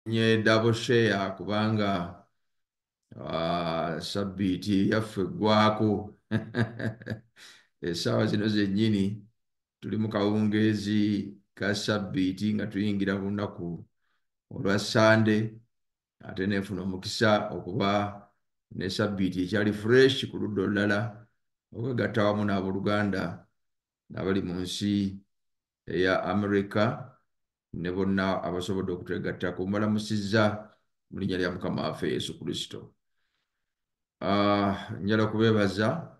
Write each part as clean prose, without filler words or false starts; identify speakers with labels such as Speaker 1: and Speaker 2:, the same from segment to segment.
Speaker 1: Nfunye double share kubanga sabbiiti yaffe eggwako essaawa zino zennyini. Tuli mu kawungeezi ka sabbiiti nga tuyingira ku lunaku olwa Sande, ate nenfuna omukisa okuba ne sabbiiti ekyali fresh ku ludda olulala, okwegatta wamu n'abooluganda abali mu nsi eya America ne bonna abasobodde okutwegattako. Mbalamusizza mu linnya lya Mukama waffe Yesu Kristo. Njagala kubeebaza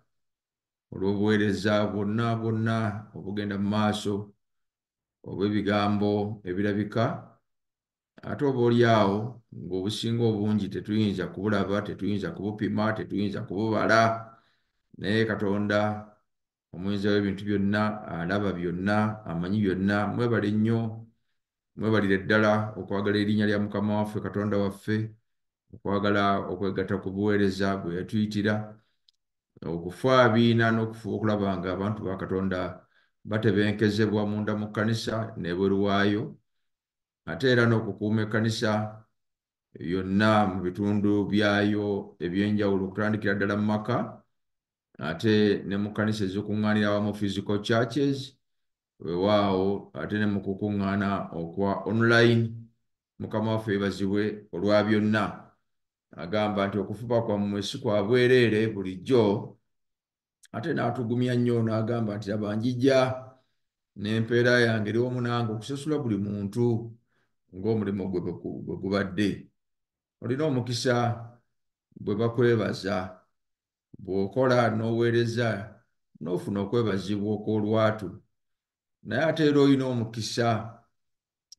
Speaker 1: olw'obuweereza bwonna bwonna obugenda mu maaso, obw'ebigambo ebirabika, ate oba oli awo ng'obusinga obungi tetuyinza kubulaba, tetuyinza kubupima, tetuyinza kububala, naye Katonda omuyinza w'ebintu byonna alaba byonna, amanyi byonna. Mwebale nnyo, mwebalire ddala okwagala erinnya lya Mukama waffe Katonda waffe, okwagala okwegatta ku buweereza bwe yatuyitira, okufaabiina n'okufuba okulaba nga abantu ba Katonda batebenkezebwa munda mu kkanisa n'ebweru waayo, ate era n'okukuuma ekkanisa yonna mu bitundu byayo ebyenjawulo, okutandikira ddala mu maka ate ne mu kkanisa ezikuŋŋaanira awamu, physical churches, weewaawo ate ne mu kukuŋŋaana okwa online. Mukama waffe yeebazibwe olwa byonna. Agamba nti okufuba kwammwe si kwa bwereere bulijjo, ate n'atugumya nnyo n'agamba nti laba njija n'empeera yange eri wamu nange okusasula buli muntu ng'omulimu gwe bwe gubadde. Olina omukisa bwe bakwebaza, bw'okola n'oweereza n'ofuna okwebazibwa okw'olwatu, naye ate era olina omukisa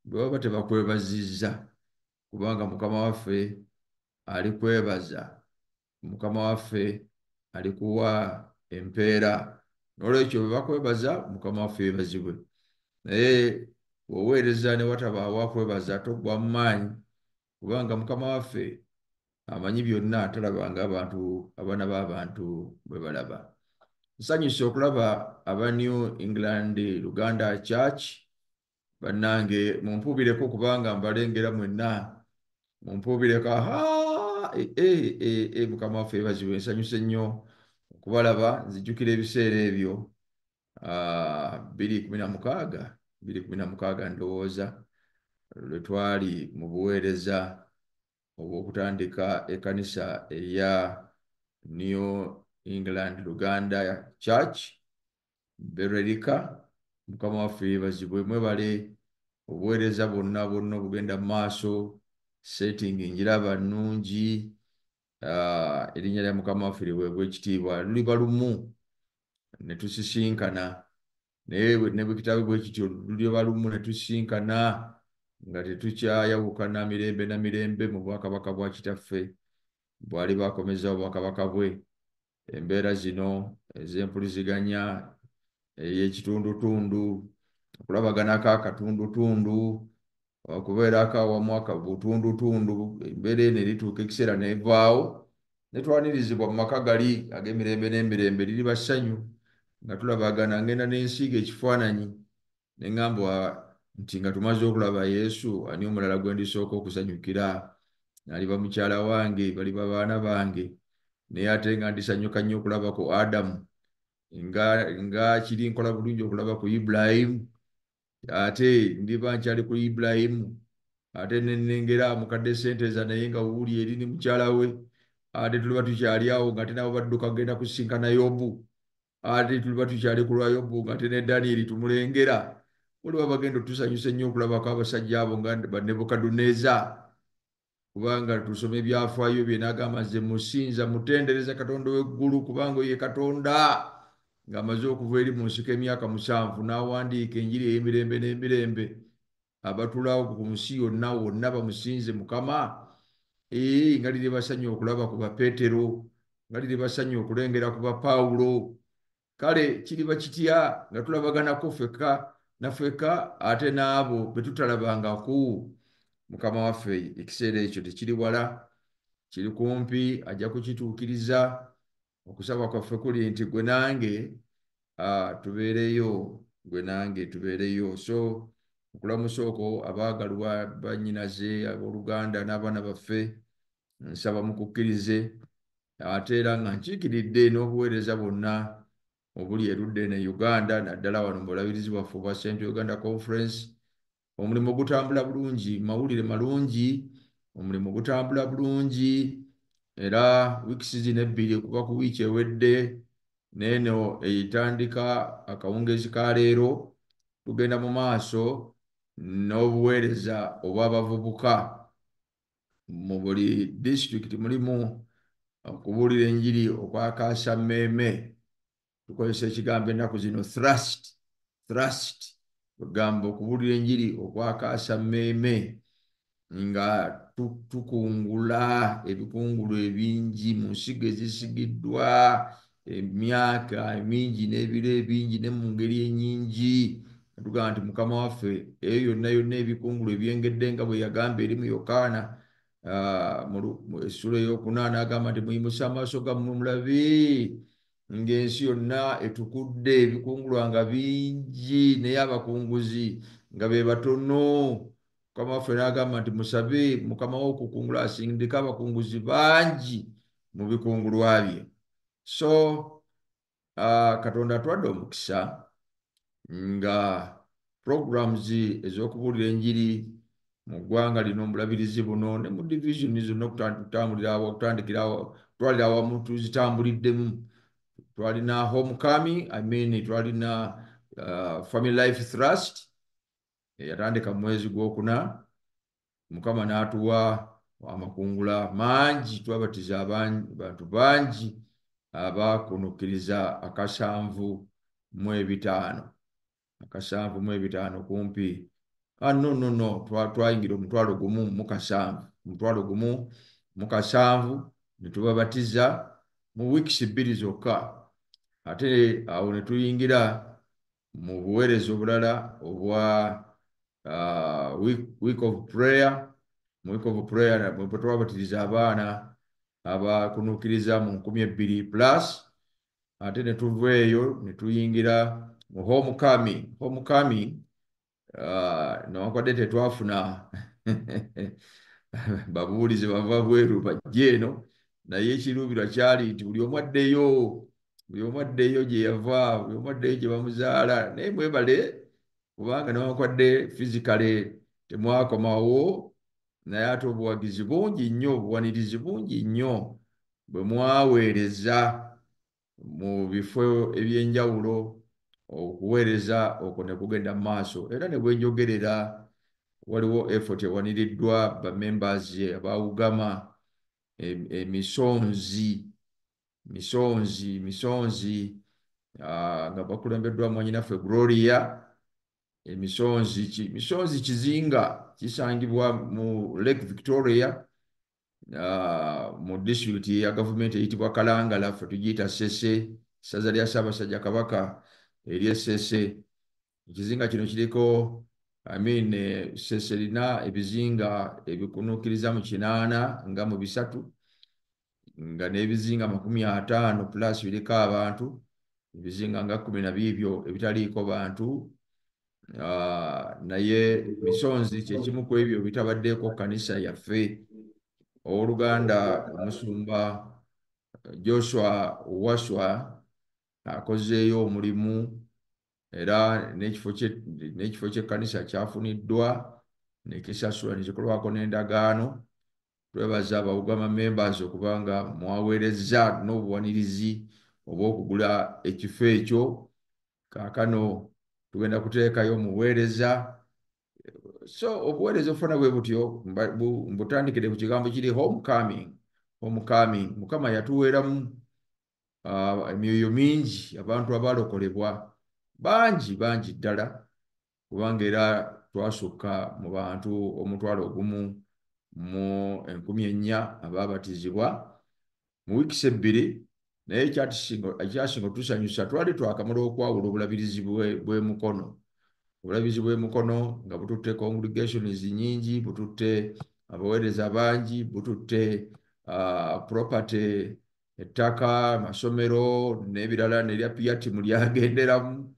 Speaker 1: bwe baba tebakwebazizza, kubanga Mukama waffe alikwebaza, Mukama waffe alikuwa empeera. N'olwekyo bwe bakwebaza, Mukama waffe yeebazibwe, naye bw'oweereza ne watabaawo akwebaza, toggwa mu maanyi, kubanga Mukama waffe amanyi byonna, talaba ng'abantu abaana b'abantu bwe balaba. Nsanyuse okulaba aba New England Luganda Church. Bannange, mumpuubireko kubanga mbalengera mwenna, mumpuubireko. Aha, Mukama waffe yeebazibwe. Nsanyuse nnyo okubalaba. Nzijjukira ebiseera ebyo 2016, 2016 ndowooza, lwe twali mu buweereza obw'okutandika ekkanisa eya New England Luganda Church Bererika. Mukama waffe yeebazibwe. Mwebale obuweereza bwonna bwonna obugenda mu maaso. Setting njiraba nnungi. Erinnya lya Mukama waffe liweebwe ekitiibwa. Luliba lumu ne tusisinkana, naye ne bwe kitaabe bwe kityo, luliba lumu ne tusisinkana nga tetukyayawukana mirembe na mirembe mu bwakabaka bwa Kitaffe bw'aliba akomezaawo obwakabaka bwe. Embeera zino ez'empuliziganya ey'ekitundutundu, okulabaganako akatundutundu, okubeerako awamu akabutundutundu, embeera eno erituuka ekiseera n'evaawo ne twanirizibwa mu maka gali ag'emirembe n'emirembe. Liriba ssanyu nga tulabagana. Ngenda n'ensiiga ekifaananyi ne ŋŋamba nti nga tumaze okulaba Yesu, ani omulala gwe ndisooka okusanyukira? Aliba mukyala wange, baliba baana bange, naye ate nga ndisanyuka nnyo okulaba ku Adamu, nga kiri nkola bulungi okulaba ku Ibulayimu, ate ndiba nkyali ku Ibulayimu, ate ne nnengera mukadde Senteza naye nga wuuli eri ne mukyala we, ate tuliba tukyali awo nga ate nabo badduka kugenda kusisinkana Yobu, ate tuliba tukyali ku lwa Yobu nga ate ne Daniyeri tumulengera. Waliwo abagenda otusanyusa ennyo okulabako abasajja abo nga ba Nebukadduneeza, kubanga tusoma ebyafaayo bye n'agamba, nze musinza, mutendereza Katonda w'eggulu, kubanga ye Katonda, ng'amaze okuva eri mu nsiko emyaka 7 n'awandiika enjiri ey'emirembe n'emirembe, abatulaawo ku nsi yonna wonna bamusinze Mukama. Ee, nga liri basanyu okulaba ku Bapeetero, nga liri basanyu okulengera ku Bapawulo. Kale kiriba kitya nga tulabaganako ffekka naffekka, ate n'abo be tutalabangaku? Mukama waffe ekiseera ekyo tekiri wala, kiri kumpi, ajja kukituukiriza. Okusaba kwaffe kuli nti gwe nange tubeereyo, gwe nange tubeereyo. So Okulamusa okwo abaagalwa bannyinaze, abooluganda n'abaana baffe, nsaba mukukkirize, ate era nga nkiikiridde n'obuweereza bwonna obuli erudda eno e Uganda, naddala wano mu bulabirizi bwaffe obwa Central Uganda Conference. Omulimu gutambula bulungi, mawulire malungi, omulimu gutambula bulungi, era wiiki zino ebbiri okuva ku wiiki ewedde n'eno etandika akawungeezi ka leero, tugenda mu maaso n'obuweereza obw'abavubuka. Mu buli disitulikiti mulimu okubuulira enjiri okwakaasa mmeeme. Tukozesa ekigambo ennaku zino thrust, thrust, kugamba okubuulira enjiri okwakaasa mmeeme, nga tukungula ebikungulu ebingi mu nsigo ezisigiddwa emyaka emingi n'ebiro ebingi ne mu ngeri ennyingi. Tugamba nti Mukama waffe eyo yonna yonna ebikungulu ebyengedde nga bwe yagamba eri mu Yokaana mu essula ey'okunaana, agamba nti muyimuse amaaso gammwe mulabe ng'ensi yonna etukudde, ebikungulwa nga bingi naye abakunguzi nga be batono. Mukama waffe n'agamba nti musabe Mukama w'okukungula asindike abakunguzi bangi mu bikungulwa bye. So Katonda atwadde omukisa nga programs ez'okubuulira enjiri mu ggwanga lino, mu bulabirizi buno ne mu divisioni zonna, okutwalira awamu tuzitambuliddemu. Twalina homecoming, I mean twalina family life thrust eyatandika mu mwezi gwokuna, Mukama n'atuwa amakungula mangi, twabatiza abantu bangi abakunukkiriza 75, 75 kumpi. No, twayingira 1,017, 1,017 ne tubabatiza mu wiikisi 2 zokka. Ate awo ne tuyingira mu buweereza obulala obwa week of prayer. Mu week of prayer mwe twabatiriza abaana abakunukkiriza mu 2,000 plus. Ate ne tuva eyo ne tuyingira mu homecoming. Homecoming newankubadde tetwafuna babuulizi bava bweru bajje eno, naye ekiruubirwa kyali nti buli omu addeyo, buli omu addeyo gye yava, buli omu addeyo gye bamuzaala. Naye mwebale kubanga newankubadde physically temwakomawo, naye ate obuwagizi bungi nnyo, obuwanirizi bungi nnyo bwe mwaweereza mu bifo ebyenjawulo, okuweereza okwo ne kugenda mu maaso. Era ne bwe njogerera waliwo effort ewaniriddwa ba members abaawugama emisonzi misonzi misonzi nga bakulembeddwa mwannyinaffe Gloria. Emisonzi misonzi kizinga kisangibwa mu Lake Victoria, mu disitulikiti ya gavumenti eyitibwa Kalangala, ffe tugiyita Ssese, ssaza lya Ssaabasajja Kabaka ery'e Ssese. Ekizinga kino kiriko, I mean, Ssese erina ebizinga ebikunukkiriza mu 8 nga mu 3, nga n'ebizinga 50 plus biriko abantu, ebizinga nga 10 na biibyo ebitaliiko bantu. Naye misonzi kye kimu ku ebyo bitabaddeeko kkanisa yaffe. Owooluganda omusumba Joshua Waswa akozeeyo omulimu, era n'ekifo ky'ekkanisa kyafuniddwa ne kisasulwa ne kikolwako n'endagaano. Twebaza abawugama members okubanga mwaweerezza n'obuwanirizi obw'okugula ekifo ekyo. Kaakano tugenda kuteekayo omuweereza. So obuweereza obufaanana bwe butyo, mbutandikire ku kigambo kiri homecoming. Homecoming, Mukama yatuweeramu emyoyo mingi, abantu abalokolebwa bangi bangi ddala, kubanga era twasukka mu bantu 1,400 abaabatizibwa mu wiikisi 2. Naye ekyasinga otusanyusa, twali twakamala okwawula obulabirizi bw'e Mukono. Obulabirizi bw'e Mukono nga bututte congregations nnyingi, bututte abaweereza bangi, bututte property, ettaka, amasomero n'ebirala, n'erya Piyatimu lyagenderamu,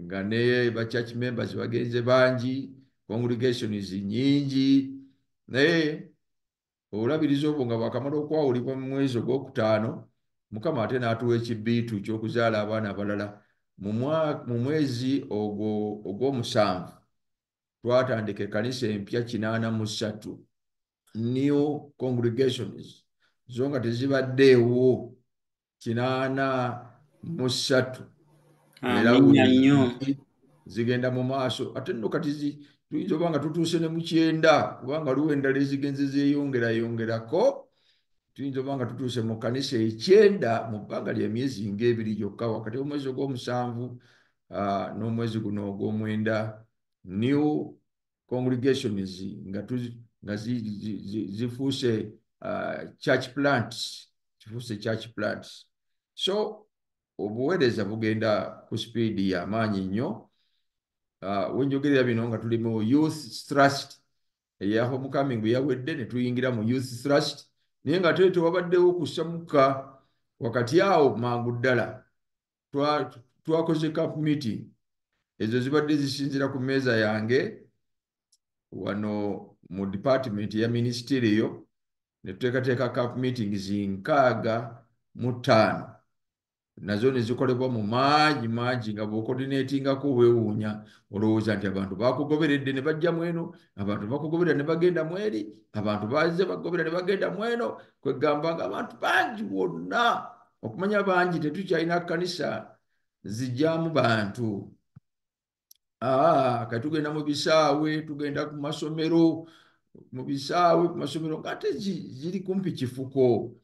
Speaker 1: Nga ne ba church members bagenze bangi, congregations nyingi. Naye obulabirizi obwo nga bwakamala okwawulibwa mu mwezi ogwokutaano, Mukama ate n'atuwa ekibiitu ky'okuzaala abaana abalala. Mu mwezi ogwo ogw'omusanvu twatandika ekkanisa empya 83, new congregations, zo nga tezibaddeewo, 83. Era
Speaker 2: Amiina nnyo.
Speaker 1: zigenda mu maaso. Ate nno kati tuyinza oba nga tutuuse ne mu 90, kubanga waliwo endala ezigenze zeeyongerayongerako. Tuyinza oba nga tutuuse mu kkanisa 90 mu bbanga lya myezi ng'ebiri gyokka, wakati w'omwezi ogw'omusanvu n'omwezi guno ogw'omwenda. New congregations nga zifuuse church plants, kifuuse church plants. So obuweereza bugenda ku sipiidi y'amaanyi nnyo. Wenjogerera bino nga tuli mu youth thrust eya homecoming bwe yawedde, ne tuyingira mu youth thrust, naye nga ate tewabaddewo kusamuka wakati awo. Mangu ddala twakoze camp meeting. Ezo zibadde zisinzira ku mmeeza yange wano mu department ya ministeriyo, ne tuteekateeka camp meetings 65, nazo ne zikolebwa mu maanyi mangi, nga bw'ocoordinatingako weewuunya, olowooza nti abantu bakugoberedde ne bajja mu eno, abantu bakugoberera ne bagenda mu eri, abantu bazze bagoberera ne bagenda mu eno. Kwegamba nga abantu bangi wonna, okumanya bangi, tetukyalina kkanisa zijjamu bantu. Kati tugenda mu bisaawe, tugenda ku masomero, mu bisaawe, ku masomero, ng'ate ziri kumpi kifuko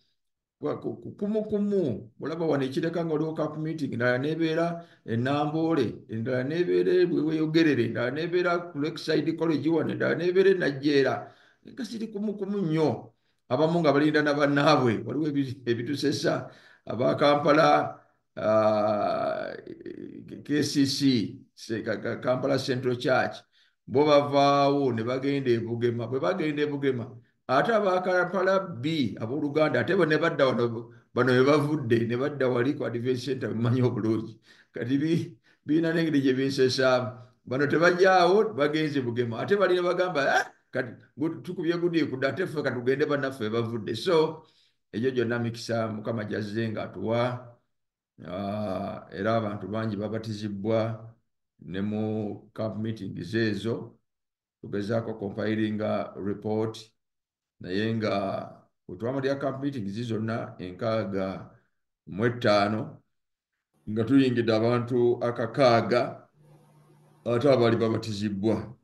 Speaker 1: kumu kumu. Olaba wano ekireka nga waliwo camp meeting, endala nebeera e Namboole, endala nebeera Weweyogerere, endala nebeera ku Lakeside College wano, endala nebeera e Najjeera, nga ziri kumu kumu nnyo. Abamu nga balinda na bannaabwe. Waliwo ebitusesa aba Kampala KCC, Kampala Central Church, bo bavaawo ne bagenda e Bugema. Bwe bagenda e Bugema, ate aba Kampala B abooluganda ate bo ne badda wano, bano be bavudde ne badda wali ku Advent Center, bimanyi obulungi. Kati birina n'engeri gye binsesaamu. Bano tebajjaawo, bagenze Bugema, ate bali ne bagamba, "Ah, kati tukubye gudi kudda, ate ffe katugende bannaffe bavudde." So egyo gyonna mikisa Mukama gy'azze ng'atuwa. Era abantu bangi babatizibwa ne mu camp meetings ezo. Tugezaako compilinga report, naye nga bwe twamalira camp meetings zonna 65, nga tuyingidde abantu 600 ate abaali babatizibwa.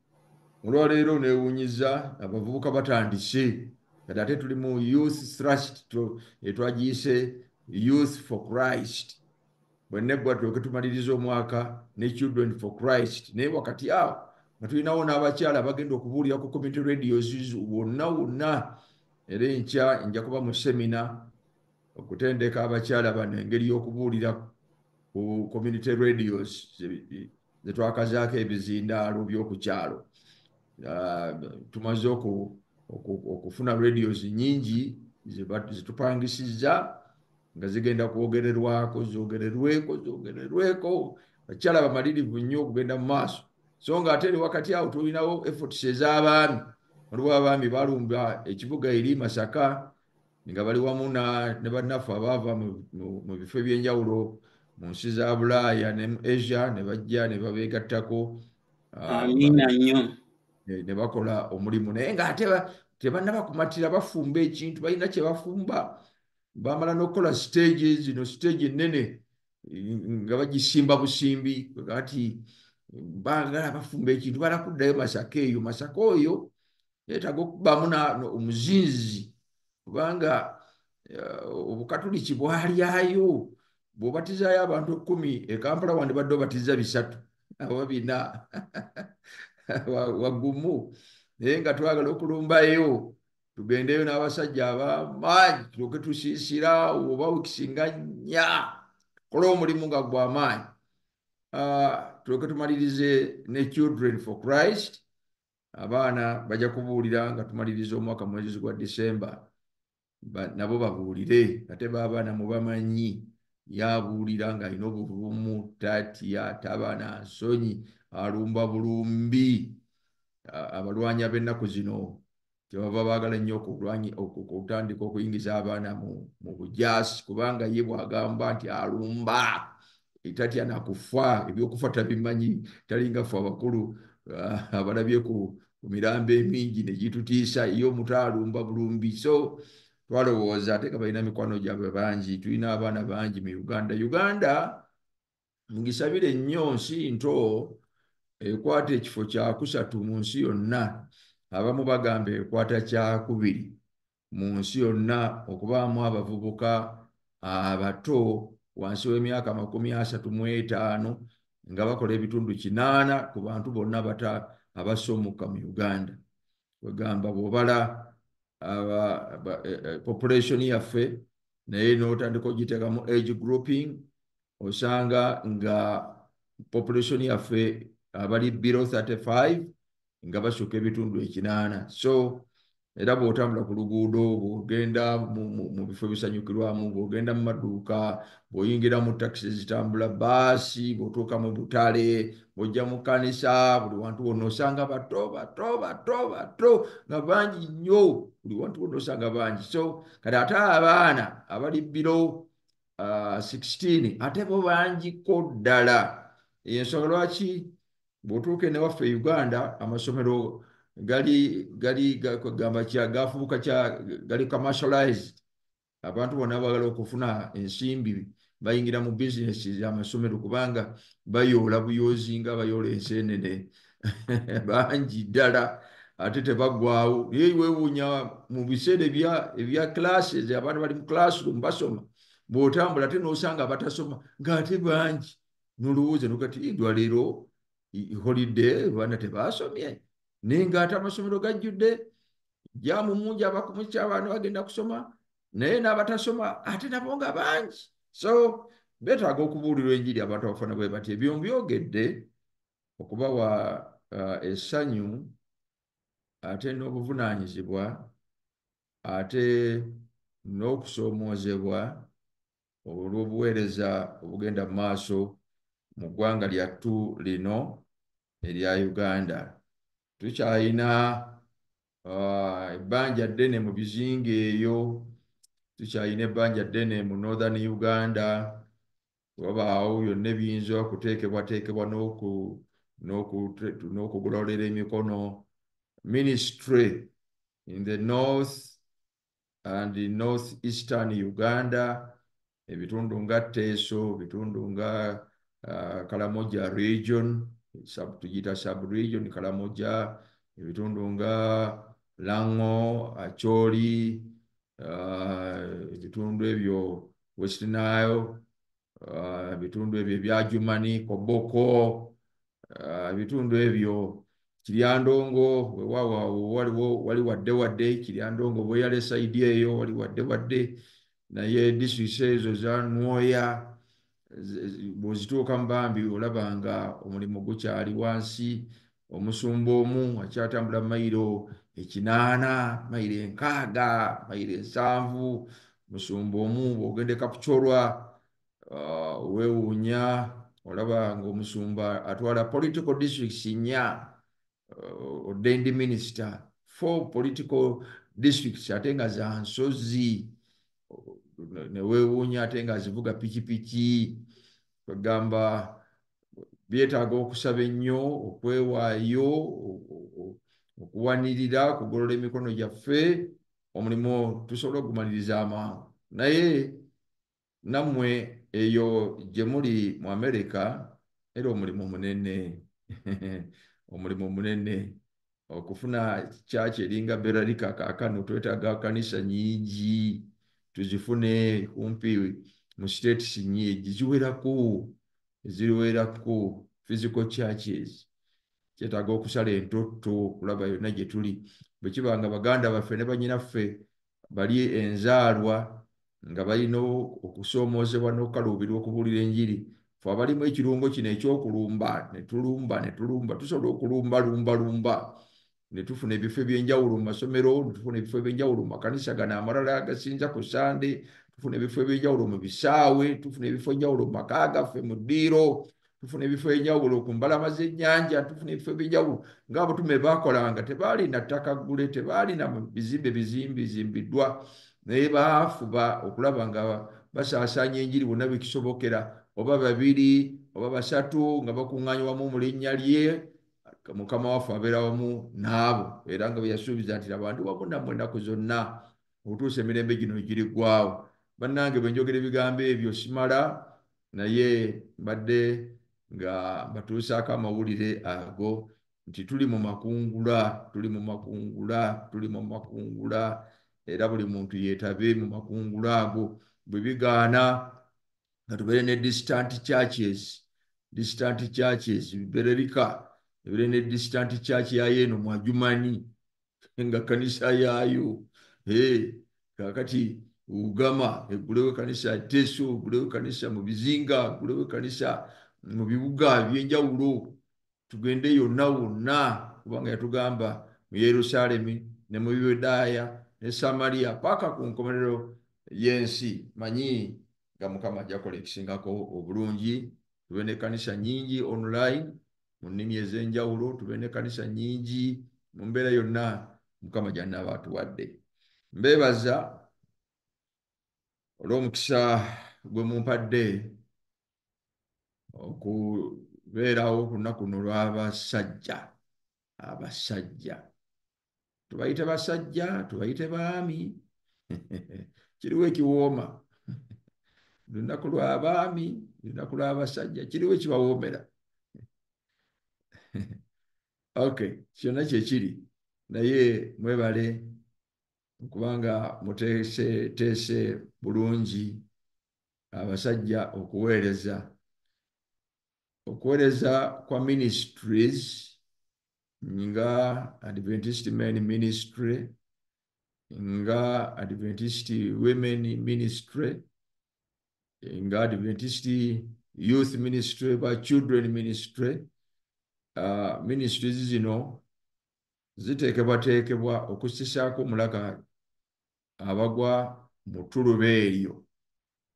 Speaker 1: Olwaleero neewuunyiza, abavubuka batandise. Kati ate tuli mu youth thrust, etwagiyise Youth for Christ. Bwe neggwa tulyoke tumaliriza omwaka ne Children for Christ. Naye wakati awo nga tulinawo n'abakyala abagenda okubuulira ku community radios wonna wonna. Era enkya nja kuba mu seminar okutendeka abakyala bano engeri y'okubuulira ku community radios ze twakazaako ebizindaalo by'oku kyalo. Tumaze okufuna radios nnyingi zetupangisizza nga zigenda kwogererwako, zogererweko, zogererweko. Bakyala bamalirivu nnyo okugenda mu maaso. So nga ate eri wakati awo tulinawo efforts ez'abaami. Waliwo abaami balumba ekibuga eri Masaka nga bali wamu ne bannaffe abaava mu bifo ebyenjawulo mu nsi za Bulaaya ne mu Asia, ne bajja ne babeegattako.
Speaker 2: Amiina nnyo.
Speaker 1: Ne bakola omulimu, naye ng'ate tebannaba kumatira. Bafumba ekintu, balina kye bafumba. Bamala n'okukola stage zino, stage ennene nga bagisimba busimbi. Kati baagala bafumba ekintu, bala kuddayo Masaka. Eyo Masaka oyo yeetaaga okubaamu omuzinzi, kubanga obukatuliki bwalyayo. Bw'obatizaayo abantu 10 e Kampala, wandibadde obatiza 3 oba 4 wagumu. Naye nga twagala okulumbayo, tugendeyo n'abasajja ab'amaanyi, tulyoke tusiisira oba wiikisi nga 4, tukole omulimu nga gw'amaanyi. Tulyoke tumalirize ne Children for Christ. Abaana bajja kubuulira nga tumaliriza omwaka mwezi gwa December, nabo babuulire. Ate b'abaana mubamanyi. Yabuulira ng'alina obuvumu, tatya, taba na nsonyi, alumba bulumbi. Abalwanyi ab'ennaku zino tebava baagala nnyo okutandika okuyingiza abaana mu bujaasi, kubanga ye bw'agamba nti alumba, tatya na kufa, ebyokufa tabimanyi, talinga ffe abakulu abalabye ku mirambo emingi ne gitutiisa, ye omuto alumba bulumbi. So twalowooza ate nga balina mikwano gyabwe bangi, tulina abaana bangi mu Uganda. Uganda ngisabire nnyo, nsi nto, ekwata ekifo kyakusatu mu nsi yonna. Abamu bagamba ekwata kyakubiri mu nsi yonna okubaamu abavubuka abato wansi w'emyaka 35 nga bakola ebitundu 8 ku bantu bonna abasomuka mu Uganda. Wegamba bw'obala population yaffe naye n'otandika ogiteekamu age grouping, osanga nga population yaffe abali below 35 nga basukka ebitundu 8. So era bw'otambula ku luguudo, bw'ogenda mu bifo ebisanyukirwamu, bw'ogenda mu maduuka, bw'oyingira mu takisi ezitambula, baasi, bw'otuuka mu butale, bw'ojja mu kkanisa, buli wantu wonna osanga bato bato bato bato nga bangi nnyo, buli wantu wonna osanga bangi. So kati ate abaana abali below 16 ate bo bangiko ddala. Ensonga lwaki bw'otuuka ewaffe e Uganda amasomero gali gamba kya gafuuka kya gali commercialized, abantu bonna baagala okufuna ensimbi bayingira mu bizinesi z'amasomero kubanga bayoola buyoozi nga bayoola enseenene bangi ddala ate tebaggwaawo. Naye weewuunya mu biseera ebya classes, abaana bali mu classroom basoma, bw'otambula ate n'osanga abatasoma ng'ate bangi, n'olowooza nokati lwaleero holiday abaana tebaasomye, naye ng'ate amasomero gajjudde, jaamu mungi abakumukya abaana bagenda kusoma, naye n'abatasoma ate nabo nga bangi. So beetaaga okubuulirwa enjiri abantu abafaanana bwe bati. Ebyo mbyogedde okubawa essanyu ate n'obuvunaanyizibwa ate n'okusoomoozebwa olw'obuweereza obugenda mu maaso mu ggwanga lyattu lino erya Uganda. Tukyalina ebbanja ddene mu bizinga eyo, tukyalina ebbanja ddene mu Northern Uganda, wabaawo byonna ebiyinza okuteekebwateekebwa n'okugololera emikono. Ministry in the north and the north eastern Uganda, ebitundu nga Teso, ebitundu nga Karamoja region, tugiyita sub region Karamoja, ebitundu nga Lango, Acholi, ebitundu ebyo West Nile, ebitundu ebyo ebya Jumani, Koboko, ebitundu ebyo Kiryandongo, weewaawo waliwo wali wadde wadde Kiryandongo bweyale sayidi eyo wali wadde wadde, naye disitulikiti ezo za Nwoya bw'ozituuka mu bambi olaba nga omulimu gukyali wansi. Omusumba omu akyatambula mayiro 8, mayiro 60, mayiro 70. Musumba omu bw'ogenda e Kapchorwa weewuunya olaba ng'omusumba atwala political districts 4, ordained minister, 4 political districts ate nga za nsozi, ne weewuunya ate nga azivuga pikipiki. Kwegamba byetaaga okusaba ennyo, okwewaayo, okuwanirira, okugolola emikono gyaffe, omulimu tusobole okugumaliriza amangu. Naye nammwe eyo gye muli mu Amerika era omulimu munene omulimu munene okufuna church eringa Berarika kaakano twetaaga kanisa nnyingi tuzifune kumpi mu states nnyingi ziwerako, eziriwerako physical churches. Kyetaaga okusala entotto okulaba yonna gye tuli. Bwe kiba nga baganda baffe ne bannyinaffe bali enzaalwa nga balina okusoomoozebwa n'okukaluubirwa okubuulira enjiri, ffe abalimu ekirungo kino ekyokulumba ne tulumba ne tulumba, tusobola okulumba lumba lumba ne tufuna ebifo ebyenjawulo mu masomero, ne tufuna ebifo ebyenjawulo mu makanisa gano amalala agasinza ku Sande, tufuna ebifo ebyenjawulo mu bisaawe, tufuna ebifo ebyenjawulo mu maka gaffe, mu ddiiro, tufuna ebifo ebyenjawulo ku mbalama z'ennyanja, tufuna ebifo ebyenjawulo ng'abatume baakolanga. Tebaalina ttaka ggule, tebaalina bizimbe bizimbiddwa, naye baafuba okulaba nga basaasaanya enjiri bonna bekisobokera, oba babiri oba basatu nga bakuŋŋaanya wamu mu linnya lye. Mukama waffe abeera wamu n'abo, era nga bwe yasuubiza nti abantu wamu nammwe ennaku zonna okutuusa emirembe gino egiriggwaawo. Bannange, bwe njogera ebigambo ebyo simala, naye mbadde nga mbatuusaako amawulire ago nti tuli mu makungula, tuli mu makungula, tuli mu makungula, era buli muntu yeetabe mu makungula ago. Bwe bigaana nga tubeere ne distant churches, distant churches bibererika, ebeere ne distant church yayo eno Mwajumani nga kanisa yaayo. Kaakati Ugama eggulewo kanisa, Teso eggulewo kanisa, mu bizinga eggulewo kanisa, mu bibuga ebyenjawulo, tugende yonna wonna, kubanga yatugamba mu Yerusaalemi ne mu Buyudaaya ne Samaliya paka ku nkomerero y'ensi. Manyi nga Mukama ajja kukola ekisingako obulungi. Tube n'ekkanisa nnyingi online mu nnimi ez'enjawulo, tube n'ekkanisa nnyingi mu mbeera yonna Mukama gy'anaaba atuwadde. Mbeebaza olw'omukisa gwe mumpadde okubeerawo ku lunaku luno olw'abasajja. Abasajja tubayite basajja, tubayite baami, kiriwo ekiwooma. Lunaku lw'abaami, lunaku lw'abasajja, kiriwo ekibawoomera. Okay, kyonna kyekiri, naye mwebale kubanga muteeseteese bulungi abasajja okuweereza. Okuweereza kwa ministries nga Adventist Men Ministry, nga Adventist Women Ministry, nga Adventist Youth Ministry ba Children Ministry. Ministries zino ziteekebwateekebwa okussisaako omulaka abagwa mu ttuluba eryo,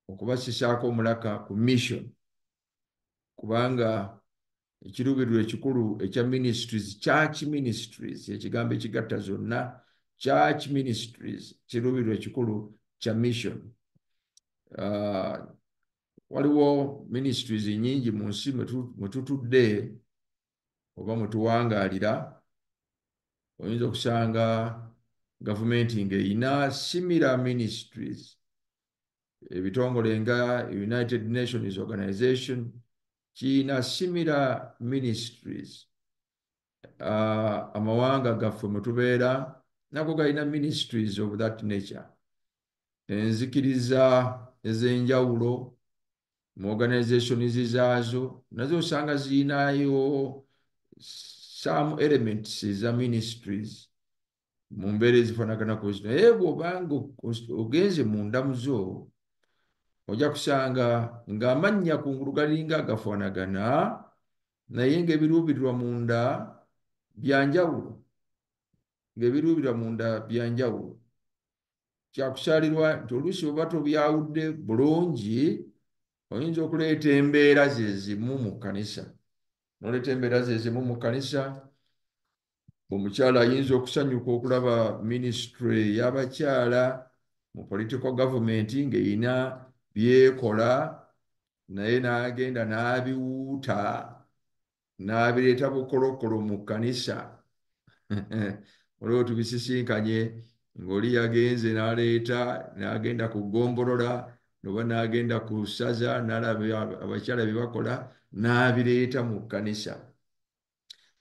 Speaker 1: okubassisaako omulaka ku mission, kubanga ekiruubirirwa ekikulu ekya ministries, church ministries, ekigambo ekigatta zonna, church ministries, kiruubirirwa ekikulu kya mission. Waliwo ministries nnyingi mu nsi mwe tutudde oba mwe tuwangaalira. Oyinza okusanga gavumenti ng'erina similar ministries, ebitongole nga United Nations Organization kirina similar ministries. Amawanga gaffe mwe tubeera nago galina ministries of that nature. Enzikiriza ez'enjawulo mu organizations zaazo nazo osanga zirinayo some elements eza ministries mu mbeera ezifaanagana zino. Naye bw'obanga ogenze mu ndamu zo, ojja kusanga ng'amannya kungulu galinga agafaanagana, naye ng'ebiruubirirwa munda bya njawulo, ng'ebiruubirirwa munda bya njawulo. Kyakusaalirwa nti oluusi oba tobyawudde bulungi, oyinza okuleeta embeera ze zimu mu kkanisa. N'oleeta embeera ze zimu mu kkanisa, omukyala ayinza okusanyuka okulaba ministry y'abakyala mu political government ng'erina byekola, naye n'agenda n'abiwuuta n'abireeta bukolokolo mu kkanisa. Olwo tubisisinkanye ng'oli yagenze n'aleeta, n'agenda ku ggombolola oba n'agenda ku ssaza n'alaba abakyala bye bakola n'abireeta mu kkanisa,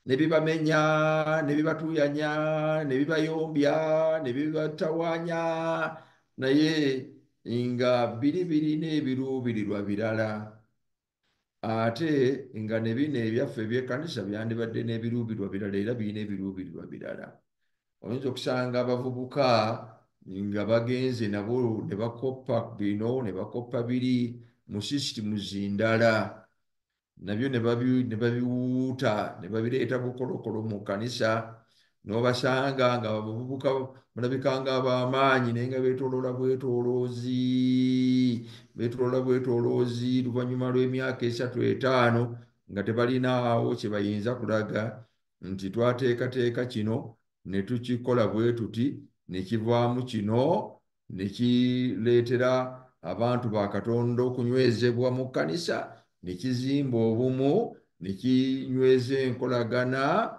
Speaker 1: ne bibamenya, ne bibatuuyanya, ne bibayombya, ne bibatawaanya, naye nga biri birina ebiruubirirwa birala. Ate nga ne bino ebyaffe eby'ekkanisa byandibadde n'ebiruubirirwa birala, era birina ebiruubirirwa birala. Oyinza okusanga abavubuka nga bagenze nabo ne bakoppa bino ne bakoppa biri mu systems ndala, nabyo ne babiwuuta ne babireeta bukolokolo mu kkanisa, N'obasanga nga bavubuka balabika nga ab'amaanyi, naye nga beetooloola bwetooloozi, beetooloola bwetooloozi luvannyuma lw'emyaka 3 5 nga tebalinaawo kye bayinza kulaga nti twateekateeka kino ne tukikola bwe tuti, ne kivaamu kino, ne kireetera abantu ba Katonda okunywezebwa mu kkanisa, ne kizimba obumu, ne kinyweza enkolagana,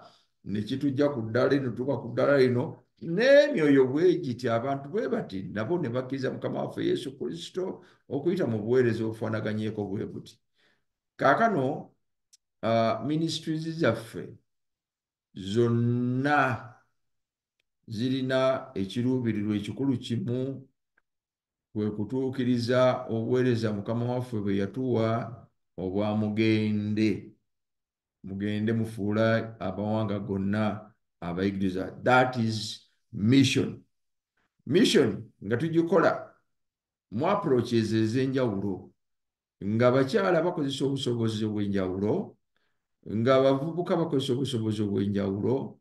Speaker 1: ne kitujja ku ddaala lino, tutuuka ku ddaala lino, n'emyoyo bwe giti, abantu bwe bati nabo ne bakkiriza Mukama waffe Yesu Kristo okuyita mu buweereza obufaanaganyeeko bwe buti. Kaakano ministries zaffe zonna zirina ekiruubirirwa ekikulu kimu, kwe kutuukiriza obuweereza Mukama waffe bwe yatuwa obwa mugende. Mugende mufuule amawanga gonna abayigiriza. That is mission. Mission nga tugikola mu approaches ez'enjawulo, ng'abakyala bakozesa obusobozi obw'enjawulo, ng'abavubuka bakozesa obusobozi obw'enjawulo,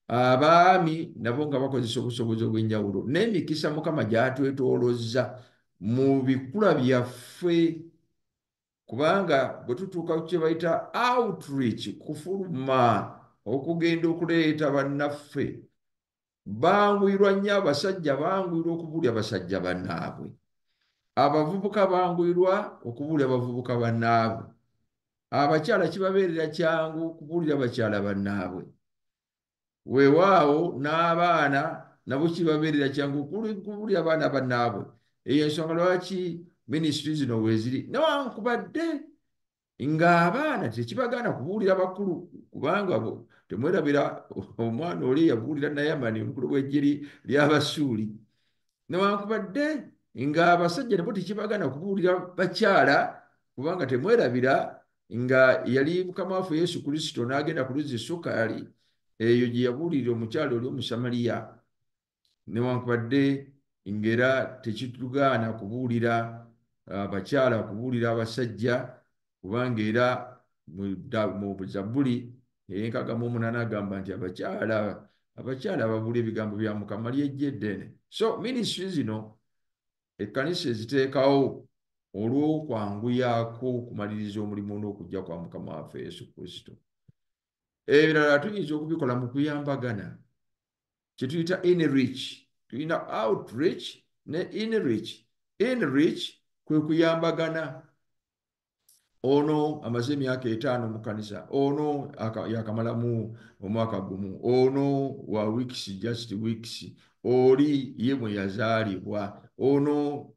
Speaker 1: abaami nabo nga bakozesa obusobozi obw'enjawulo, n'emikisa Mukama gy'atwetoolozza mu bikula byaffe. Kubanga bwe tutuuka ku kye bayita outreach, kufuluma okugenda okuleeta bannaffe, banguyirwa nnyo abasajja, banguyirwa okubuulira basajja bannaabwe, abavubuka banguyirwa okubuulira bavubuka bannaabwe, abakyala kibabeerera kyangu okubuulira bakyala bannaabwe, weewaawo n'abaana nabo kibabeerera kyangu okubuulira abaana bannaabwe. Eyo ensonga lwaki ministry zino weeziri, newankubadde ng'abaana tekibagaana kubuulira bakulu, kubanga temwerabira omwana oli yabuulira Nayamani omukulu w'eggye ly'Abasuuli. Newankubadde ng'abasajja nabo tekibagaana kubuulira bakyala, kubanga temwerabira nga yali Mukama waffe Yesu Kristo n'agenda ku luzzi Sukaali, eyo gye yabuulirira omukyala oli Omusamaliya. Newankubadde ng'era tekitugaana kubuulira abakyala, kubuulira abasajja, kubanga era mu Zabbuli 68 agamba nti abakyala babuulira ebigambo bya Mukama ly'ejje eddene. So ministry zino ekkanisa eziteekawo olw'okwanguyaako okumaliriza omulimu n'okujja kwa Mukama waffe Yesu Kristo. Ebirala tuyinza okubikola mu kuyambagana, kye tuyita inreach. Tulina outreach ne inreach. Inreach kwe kuyambagana. Ono amaze emyaka 5 mu kkanisa, ono yakamalamu omwaka gumu, ono wa weeks, just weeks, oli ye mwe yazaalibwa, ono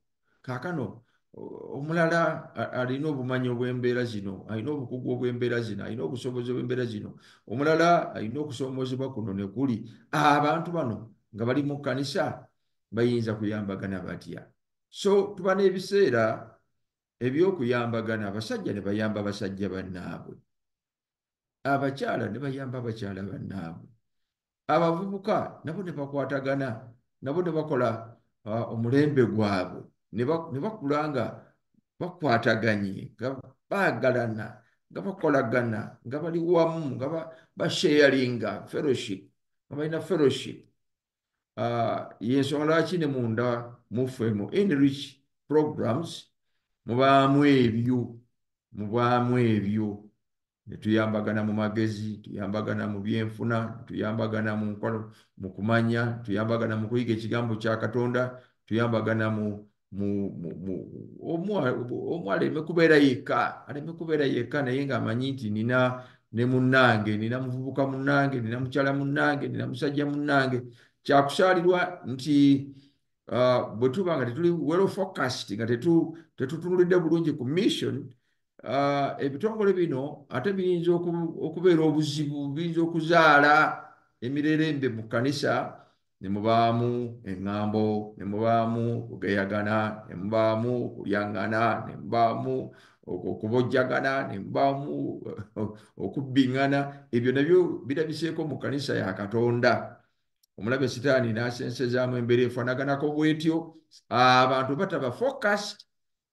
Speaker 1: kaakano omulala alina obumanyi obw'embeera zino, alina obukugu obw'embeera zino, alina obusobozi obw'embeera zino, omulala alina okusoomoozebwa kuno ne kuli. Abantu bano nga bali mu kkanisa bayinza kuyambagana batya? So tuba n'ebiseera eby'okuyambagana, abasajja ne bayamba basajja bannaabwe, abakyala ne bayamba abakyala bannaabwe, abavubuka nabo ne bakwatagana, nabo ne bakola omulembe gwabwe, ne bakula nga bakwataganye, nga baagalana, nga bakolagana, nga bali wamu, nga basharinga fellowship, nga balina fellowship. Y'ensonga lwaki ne munda muffe mu enrich programs mubaamu ebyo, ne tuyambagana mu magezi, tuyambagana mu byenfuna, tuyambagana mu nkola, mu kumanya, tuyambagana mu kuyiga ekigambo kya Katonda, tuyambagana mu omu aleme kubeera yekka, naye ng'amanyi nti nina ne munnange, nina muvubuka munnange, nina mukyala munnange, nina musajja munnange. Kyakusaalirwa nti bwe tuba nga tetuli well focused, nga tetutunulidde bulungi ku mission, ebitongole bino ate biyinza okubeera obuzibu, biyinza okuzaala emirerembe mu kkanisa, ne mubaamu eŋŋambo, ne mubaamu okugeyagana, ne mubaamu okulyaŋŋana, ne mubaamu okubojjagana, ne mubaamu okubbiŋŋana. Ebyo nabyo birabiseeko mu kkanisa ya Katonda. Omulabe Sitaani n'asensezaamu embeera efaanaganako bw'etyo, abantu bataba focused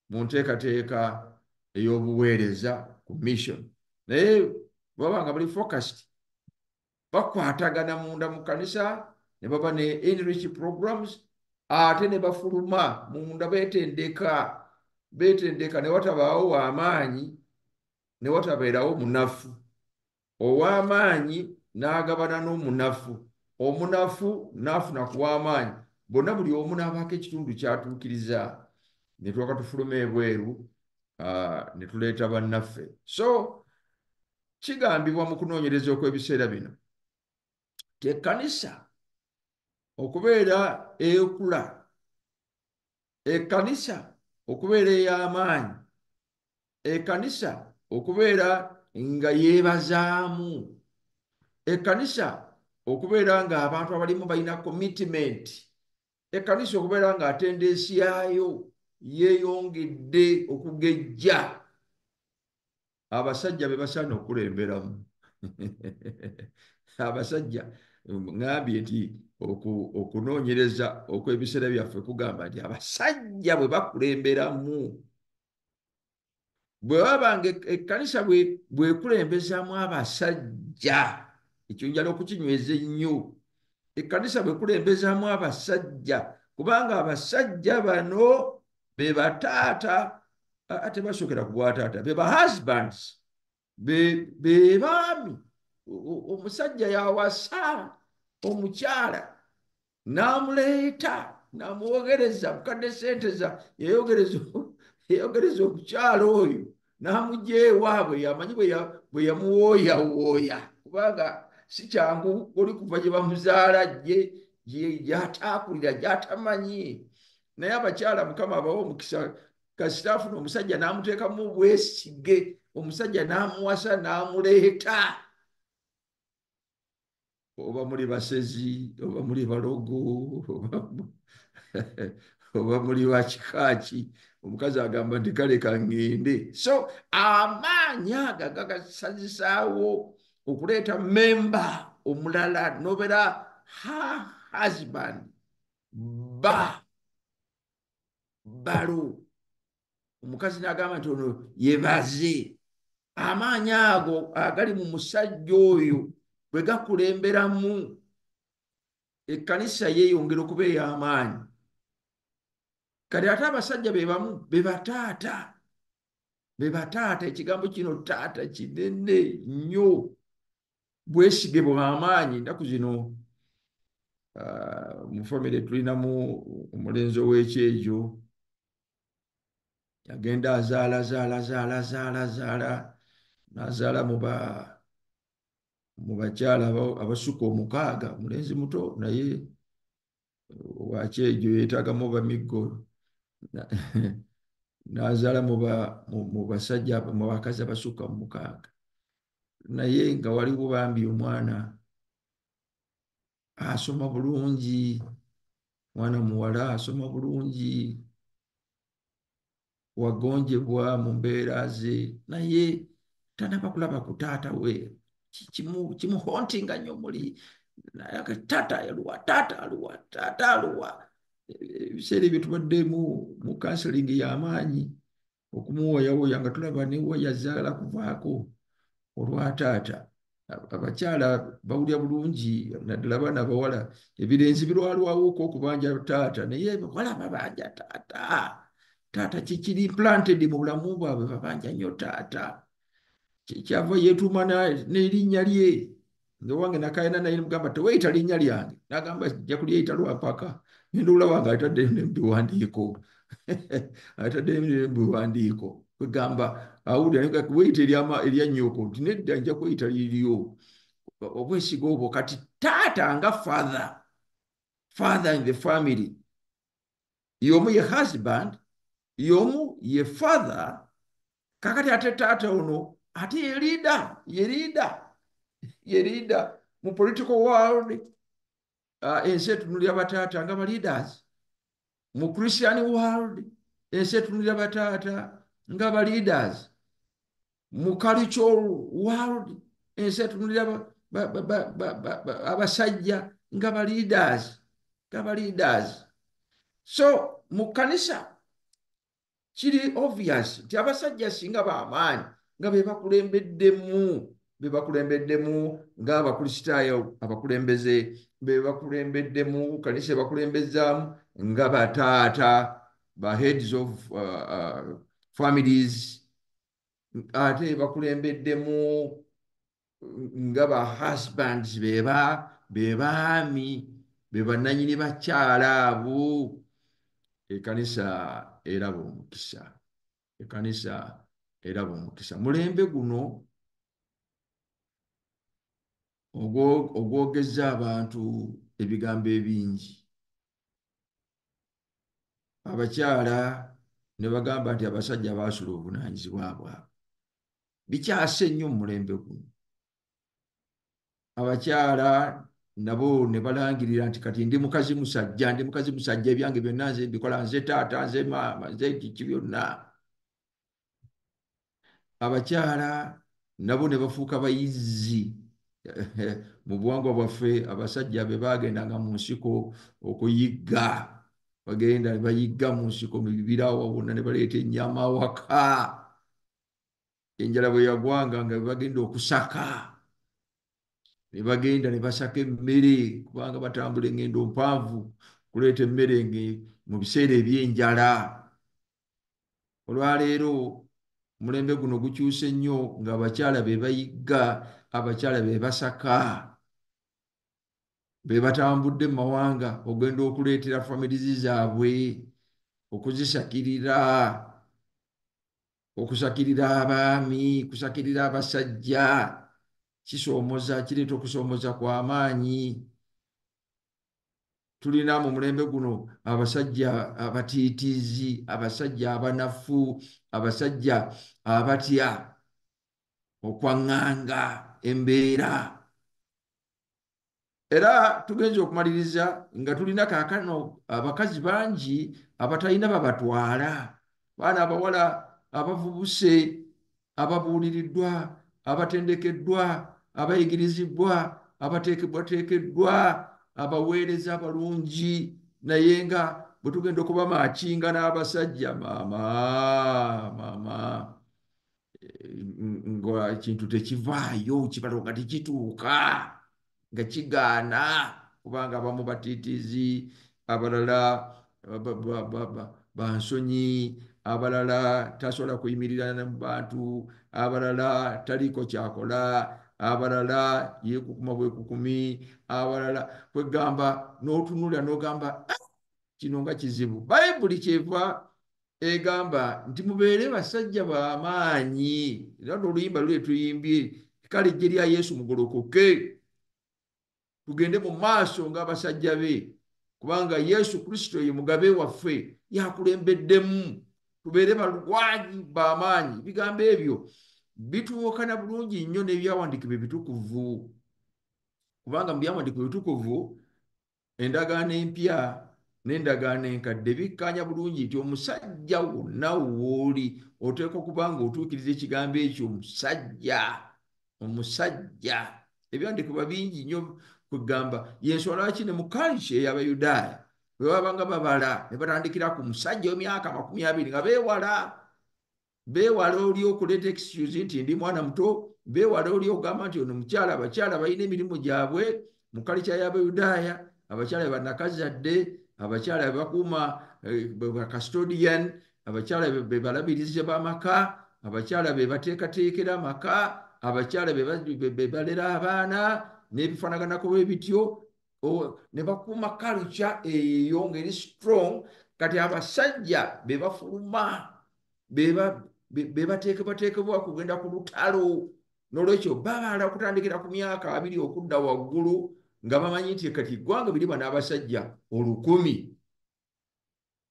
Speaker 1: mu nteekateeka ey'obuweereza ku mission. Naye bw'aba nga bali focused, Bakwatagana munda mu kkanisa ne baba ne enrich programs, ate ne bafuluma munda beetendeka, beetendeka ne watabaawo w'amaanyi ne watabeerawo munafu. Ow'amaanyi n'agabana n'omunafu, omunafu n'afuna ku w'amaanyi, bonna buli omu n'abaako ekitundu ky'atuukiriza, ne tulyoka tufuluma ebweru ne tuleeta bannaffe. So kigambibwa mu kunoonyereza okw'ebiseera bino nti ekkanisa okubeera ekula, ekkanisa okubeera ey'amaanyi, ekkanisa okubeera nga yeebazaamu, ekkanisa okubeera ng'abantu abalimu balina commitment, ekkanisa okubeera nga attendance yaayo yeeyongedde okugejja, abasajja be basaana okukulemberamu. Abasajja, ŋŋambye nti okunoonyereza okw'ebiseera byaffe kugamba nti abasajja bwe bakulemberamu, bwe baba nga ekkanisa bwekulembezaamu abasajja, ekyo njala okukinyweza ennyo, ekkanisa bwekulembezaamu abasajja, kubanga abasajja bano be bataata, ate basookera ku bwataata, be ba husbands, be baami. Omusajja yawasa omukyala n'amuleeta n'amwogereza mukadde sente za yeyogereza omukyala oyo n'amugya ewaabwe, yamanyi bwe yamuwooyawooya, kubanga si kyangu oli kuva gye bamuzaala gy'ataakulira gy'atamanyi. Naye abakyala Mukama abawa omukisa, kasita afuna omusajja n'amuteekamu obwesige, omusajja n'amuwasa n'amuleeta. Oba muli basezi, oba muli balogo, oba muli bakikaaki, omukazi agamba nti kale kaŋŋende. So amaanyi ago gagasazisaawo okuleeta memba omulala n'obeera her husband, ba balo. Omukazi n'agamba nti ono yebaze. Amaanyi ago agali mu musajja oyo bwe gakulemberamu, ekkanisa yeeyongera okuba ey'amaanyi. Kati ate abasajja be bamu be bataata, be bataata. Ekigambo kino taata kinene nnyo, bwesige bw'amaanyi. Ennaku zino mu famire tulinamu omulenzi ow'ekyejo, yagenda azaala zaala zaala zaala zaala, n'azaala mu bakyala abasukka 6, omulenzi muto naye wakyejo yeetaagamu bamiggo, n'azaala mu basajja mu bakazi abasukka mu 6, naye nga waliwo bambi omwana asoma bulungi, mwana muwala asoma bulungi, wagonjebwa mu mbeera ze, naye tanaba kulaba ku taata we. Kimuhontinga nnyo muli taata aluwa, taata aluwa, taata aluwa. Ebiseera ebyo tubaddemu mu counseling y'amaanyi okumuwooyawooya nga tulaba newa yazaala kuvaako olwa taata. Abakyala bawulira bulungi, naddala abaana abawala, ebirenzi birwalwawoko okubanja taata, naye bawala babanja taata. Taata kikiri implanted mu bulamu bwabwe, babanja nnyo taata. Kyava yeetuuma n'erinnya lye. Nze wange nakayana naye mugamba teweeyita linnya lyange, n'agamba nja kulyeyita lwampaka. Ngenda olaba nga atadde ne mu biwandiiko, atadde ne mu biwandiiko. Kwegamba awulira weeyita erya nnyoko, nti nedda nja kweyita liryo. Obwesige obwo. Kati taata nga father, father in the family, y'omu ye husband, y'omu ye father. Kakati ate taata ono ate ye leader, ye leader, ye leader mu political world. Ensi etunuulira bataata nga ba leaders. Mu Christian world ensi etunuulira bataata nga ba leaders. Mu cultural world ensi etunuulira abasajja nga ba leaders, nga ba leaders. So mu kkanisa kiri obvious nti abasajja singa b'amaanyi nga be bakulembeddemu, be bakulembeddemu ng'Abakristaayo abakulembeze, be bakulembeddemu kanisa ebakulembezaamu nga bataata, ba heads of families, ate bakulembeddemu nga ba husbands, be baami, be bannannyini bakyala abo. Ekkanisa eraba omukisa, ekkanisa eraba omukisa. Mulembe guno ogwogeza abantu ebigambo ebingi, abakyala ne bagamba nti abasajja baasula obuvunaanyizibwa bwabwe. Bikyase nnyo mu mulembe guno. Abakyala nabo ne balangirira nti kati ndi mukazi musajja, ndi mukazi musajja, ebyange byonna nze mbikola, nze taata, nze maama, nze kiki byonna. Abakyala nabo ne bafuuka bayizzi. Mu buwangwa bwaffe abasajja be baagendanga mu nsiko okuyigga, bagenda ne bayigga mu nsiko mu bibira awo wonna ne baleeta ennyama awaka. Enjala bwe yagwanga nga bagenda okusaka, ne bagenda ne basaka emmere, kubanga batambula engendo mpanvu kuleeta emmere mu biseera eby'enjala. Olwaleero omulembe guno gukyuse nnyo ng'abakyala be bayigga, abakyala be basaka, be batambudde mu mawanga ogenda okuleetera familizi zaabwe, okuzisakirira, okusakirira abaami, kusakirira abasajja. Kisoomoza, kireeta okusoomoza kw'amaanyi. Tulina mu mulembe guno abasajja abatiitiizi, abasajja abanafu, abasajja abatya okwaŋŋanga embeera. Era tugenze okumaliriza nga tulina kaakano abakazi bangi abatalina babatwala, baana abawala abavubuse, ababuuliriddwa, abatendekeddwa, abayigirizibbwa, abateekebwateekeddwa, abaweereza abalungi, naye nga bwe tugenda okubamaakinga n'abasajja, maama maama, nga ekintu tekivaayo, kibalo nga tekituuka, nga kigaana, kubanga abamu batiitiizi, abalala bansonyi, abalala tasobola kuyimirira mu bantu, abalala taliiko kyakola, abalala yeekukuma bwekukumi, abalala kwegamba n'otunula n'ogamba kino nga kizibu. Bayibuli kyeva egamba nti mubeere basajja b'amaanyi. Era n'oluyimba luli tuyimbye, kale ejje lya Yesu mugolokoke, tugende mu maaso ng'abasajja be, kubanga Yesu Kristo ye mugabe waffe, yakulembeddemu. Tubeere balwanyi b'amaanyi. Ebigambo ebyo bituukana bulungi nnyo n'ebyawandiikibwa ebitukuvu, kubanga mu byawandiikibwa ebitukuvu endagaano empya n'endagaano enkadde bikkaanya bulungi nti omusajja wonna w'oli oteekwa okuba ng'otuukiriza ekigambo ekyo omusajja, omusajja. Ebyawandiikibwa bingi nnyo kugamba y'ensonga lwaki ne mu culture ey'Abayudaaya bwe babanga babala ne batandikira ku musajja w'emyaka 20 nga beewala oli okuleeta excuse nti ndi mwana muto, beewala oli okugamba nti ono mukyala. Abakyala balina emirimu gyabwe mu culture y'Abayudaaya, abakyala be bannakazadde, abakyala be bakuuma ba custodian, abakyala be balabirizi b'amaka, abakyala be bateekateekera amaka, abakyala be balera abaana n'ebifaanaganako bwe bityo, ne bakuuma culture eyo ng'eri strong. Kati abasajja be bafuluma, be bateekebwateekebwa kugenda ku lutalo. N'olwekyo babala okutandikira ku myaka 20 okudda waggulu, nga bamanyi nti kati eggwanga biriba n'abasajja 1000,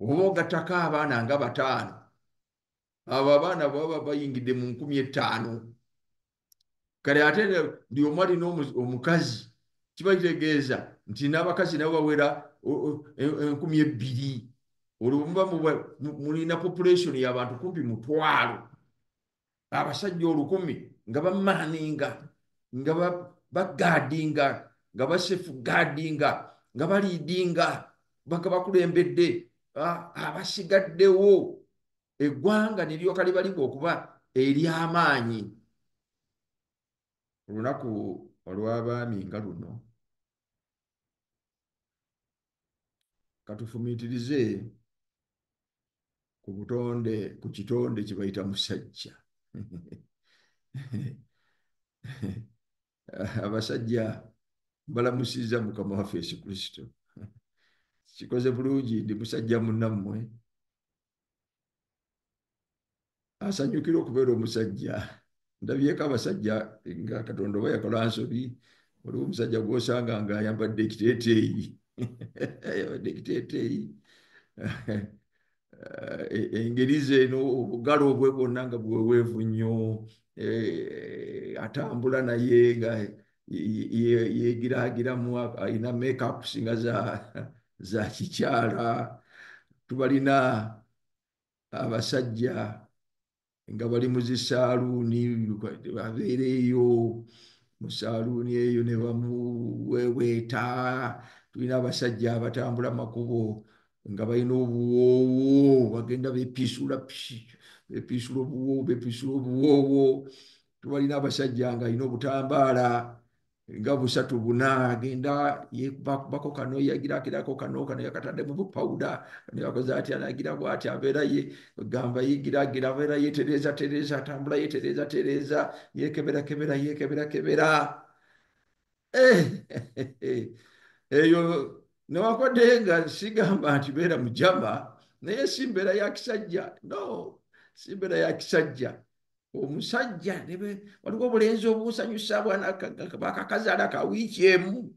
Speaker 1: oba ogattako abaana nga 5, abo abaana baba bayingidde mu 5,000. Kale ate buli omu alina omukazi, kiba kitegeeza nti n'abakazi nabo bawera 2,000. Olwo muba mulina population y'abantu kumpi 1,000, abasajja 1000 nga bamaaninga, nga bagaadinga, nga basafeguardinga, nga baliidinga, nga bakulembedde abasigaddewo, eggwanga ne lyoka libalibwa okuba ery'amaanyi. Olunaku olw'abaami nga luno, katufumiitirize ku butonde, ku kitonde kye bayita musajja. Abasajja balamusizza Mukama waffe Yesu Kristo. Kikoze bulungi, ndi musajja munnammwe asanyukira okubeera omusajja. Ndabyeko abasajja nga Katonda oba yakola nsobi, waliwo omusajja gw'osanga ng'ayambadde ekiteeteeyi, ayambadde ekiteeteeyi, engeri ze eno, obugalo obwe bwonna nga bweweevu nnyo, atambula naye nga yeegiraagiramu, alina makeups nga za kikyala. Tubalina abasajja nga bali mu zisaaluuni, babeera eyo mu saaluuni eyo ne bamuweeweeta. Tulina abasajja abatambula makubo nga balina obuwoowo, bagenda beepiisula, beepiisula obuwoowo, beepiisula obuwoowo. Tubalina abasajja nga alina obutambaala nga busatu buna, agenda yekubakubako kano, yagirakirako kano, kano yakataddemu bupawuda, kano yakoze atya, nagira bw'ati, abeera ye gamba yegiragira, abeera yeetereeza tereeza, atambula yeetereeza tereeza, yeekeberakebera yeekeberakebera. Eyo newankubadde nga sigamba nti beera mujama, naye si mbeera ya kisajja. No, si mbeera ya kisajja. Omusajja waliwo obulenzi obusanyusa bakakazaala ka wiiki emu,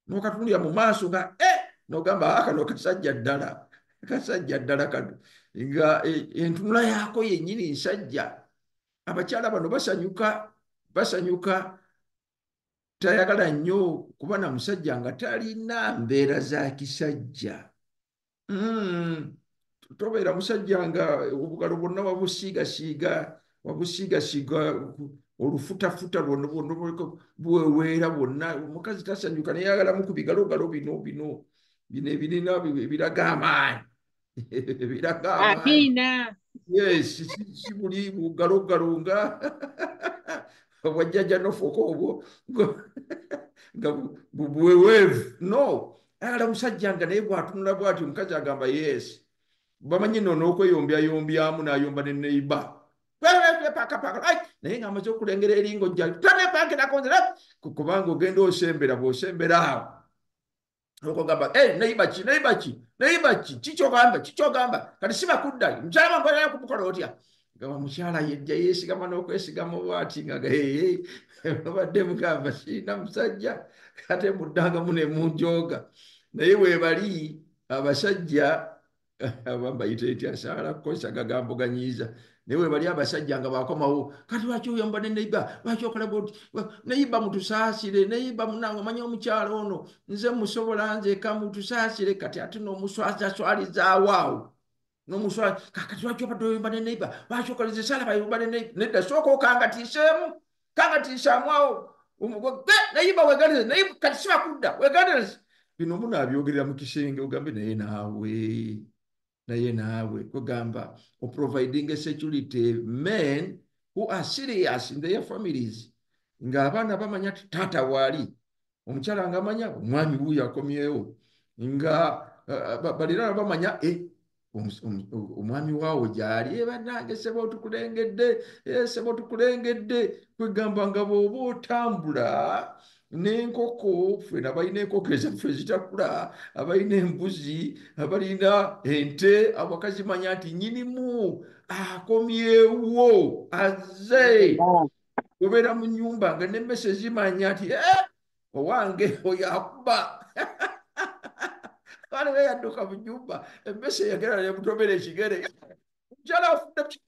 Speaker 1: n'okatunulira mu maaso nga n'ogamba kano kasajja ddala, kasajja ddala kano, nga entunula yaako yennyini nsajja. Abakyala bano basanyuka, basanyuka. Tayagala nnyo kuba na musajja nga talina mbeera za kisajja. Tobeera musajja nga obugalo bwonna wabusiigasiiga, wabusiigasiiga olufutafuta lwonna bwonna bweweera bwonna. Omukazi tasanyuka, naye ayagalamu ku bigalogalo bino bino bino ebirina ebiraga amaanyi, ebiraga amaanyi.
Speaker 3: Amiina.
Speaker 1: Yes, si buli bugalogalo nga obwajjajja nofuuka obwo nga buweweevu. No, ayagala musajja nga naye bw'atunula bw'ati omukazi agamba yes. Bamanyi nno n'okweyombyayombyaamu n'ayomba ne neighbor, naye ng'amaze okulengera eringo jja tanepankirako nze, kubanga ogenda osembera, bw'osembera awo okugamba neighbor ki, neighbor ki, neighbor ki, kikyogamba, kikyogamba, kati si bakudda mukyala wange kumukola otya? Gamba mukyala yejja yeesigama n'okwesigama bw'ati nga babadde mugamba sirina musajja, ate muddangamu ne munjooga. Naye weebali abasajja bambayita etya, saala kukozesa gagambo ganyiiza, naye weebali abasajja nga bakomawo, kati lwaki oyomba ne neighbor, lwaki okola bw'oti? Neighbor mutusaasire, neighbor munange, omanyi omukyala ono nze musobola nzeka, mutusaasire. Kati ate n'omuswazaswalizaawo awo n'omuswa, kakati lwaki obadde oyomba ne neighbor, lwaki okola nze saala bayomba ne neighbor? Nedda, sooka okangatiiseemu, kangatiisaamu awo neighbor, weegendereze neighbor, kati si bakudda, weegendereze. Bino munaabyogerera mu kisenge, ogambe naye naawe, naye naawe kugamba oproviding security, men who are serious in their families, ng'abaana bamanya ti taata waali, omukyala ng'amanya omwami wuuyo akomyewo, nga baliraana bamanya omwami waawo gy'ali. Bannange sebo tukulengedde, sebo tukulengedde. Kwegamba nga bw'oba otambula n'enkoko, ffena balina enkoko ezaffe zitakula, abalina embuzi, abalina ente, abakazi manya nti nnyinimu akomyewo, azze. Obeera mu nnyumba nga n'emmese zimanya nti owange oyo akuba. Waliwo eyadduka mu nnyumba, emmese yagenda nemutomera ekigere, omukyala afudde,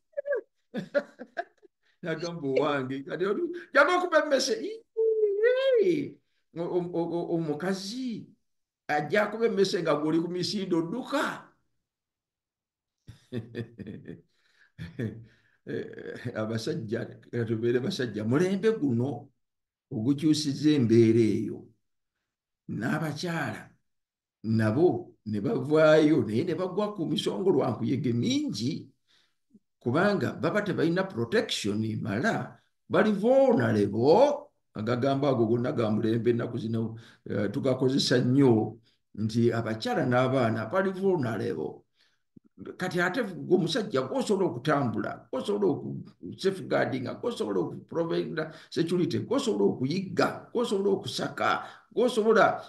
Speaker 1: nagamba owange kati jangu okuba emmese. Omukazi ajja akuba emmese nga gw'oli ku misinde odduka. Abasajja tubeere basajja, mulembe guno ogukyusiza embeera eyo, n'abakyala nabo ne bavaayo, naye ne bagwa ku misongo lwa nkuyege mingi, kubanga baba tebalina protection mala, bali vulnerable. Agagambo ago gonna ga mulembe, ennaku zino tugakozesa nnyo nti abakyala n'abaana bali vulnerable. Kati ate gwe omusajja gw'osobola okutambula, gw'osobola okusafeguardinga, gw'osobola okuprovida security, gw'osobola okuyigga, gw'osobola okusaka, gw'osobola,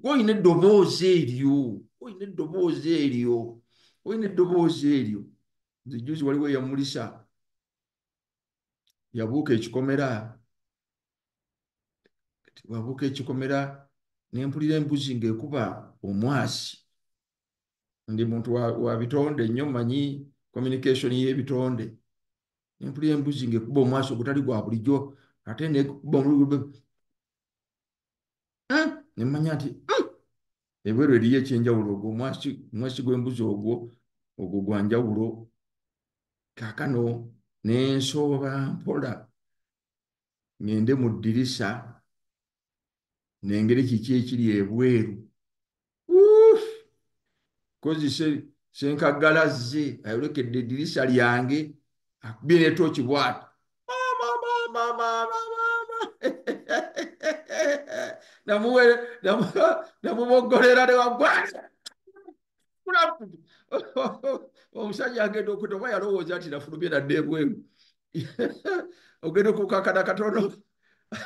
Speaker 1: gw'olina eddoboozi eryo, olina eddoboozi eryo, olina eddoboozi eryo. Nze juzi waliwo eyamulisa, yabuuka ekikomera, wabuuka ekikomera ne mpulira embuzi ng'ekuba omwasi. Ndi muntu wa bitonde nnyo, mmanyi communication y'ebitonde. Ne mpulira embuzi ng'ekuba omwasi ogutali gwa bulijjo, ate n'ekuba omulundi, ne mmanya nti ebweru eriyo ekyenjawulo. Ogwo omwasi gw'embuzi ogwo gwa njawulo. Kaakano ne nsooba mpola ŋŋende mu ddirisa nengeri kiki ekiri ebweru. Kozi senkaggala azze ayolekedde eddirisa lyange, akubye n'etooki bw'ati, maama maama maama maama, namuboggolera ne wagwa. Omusajja agenda okutta, oba yalowooza nti nafulumye nadde ebweru, ogenda okukakana katono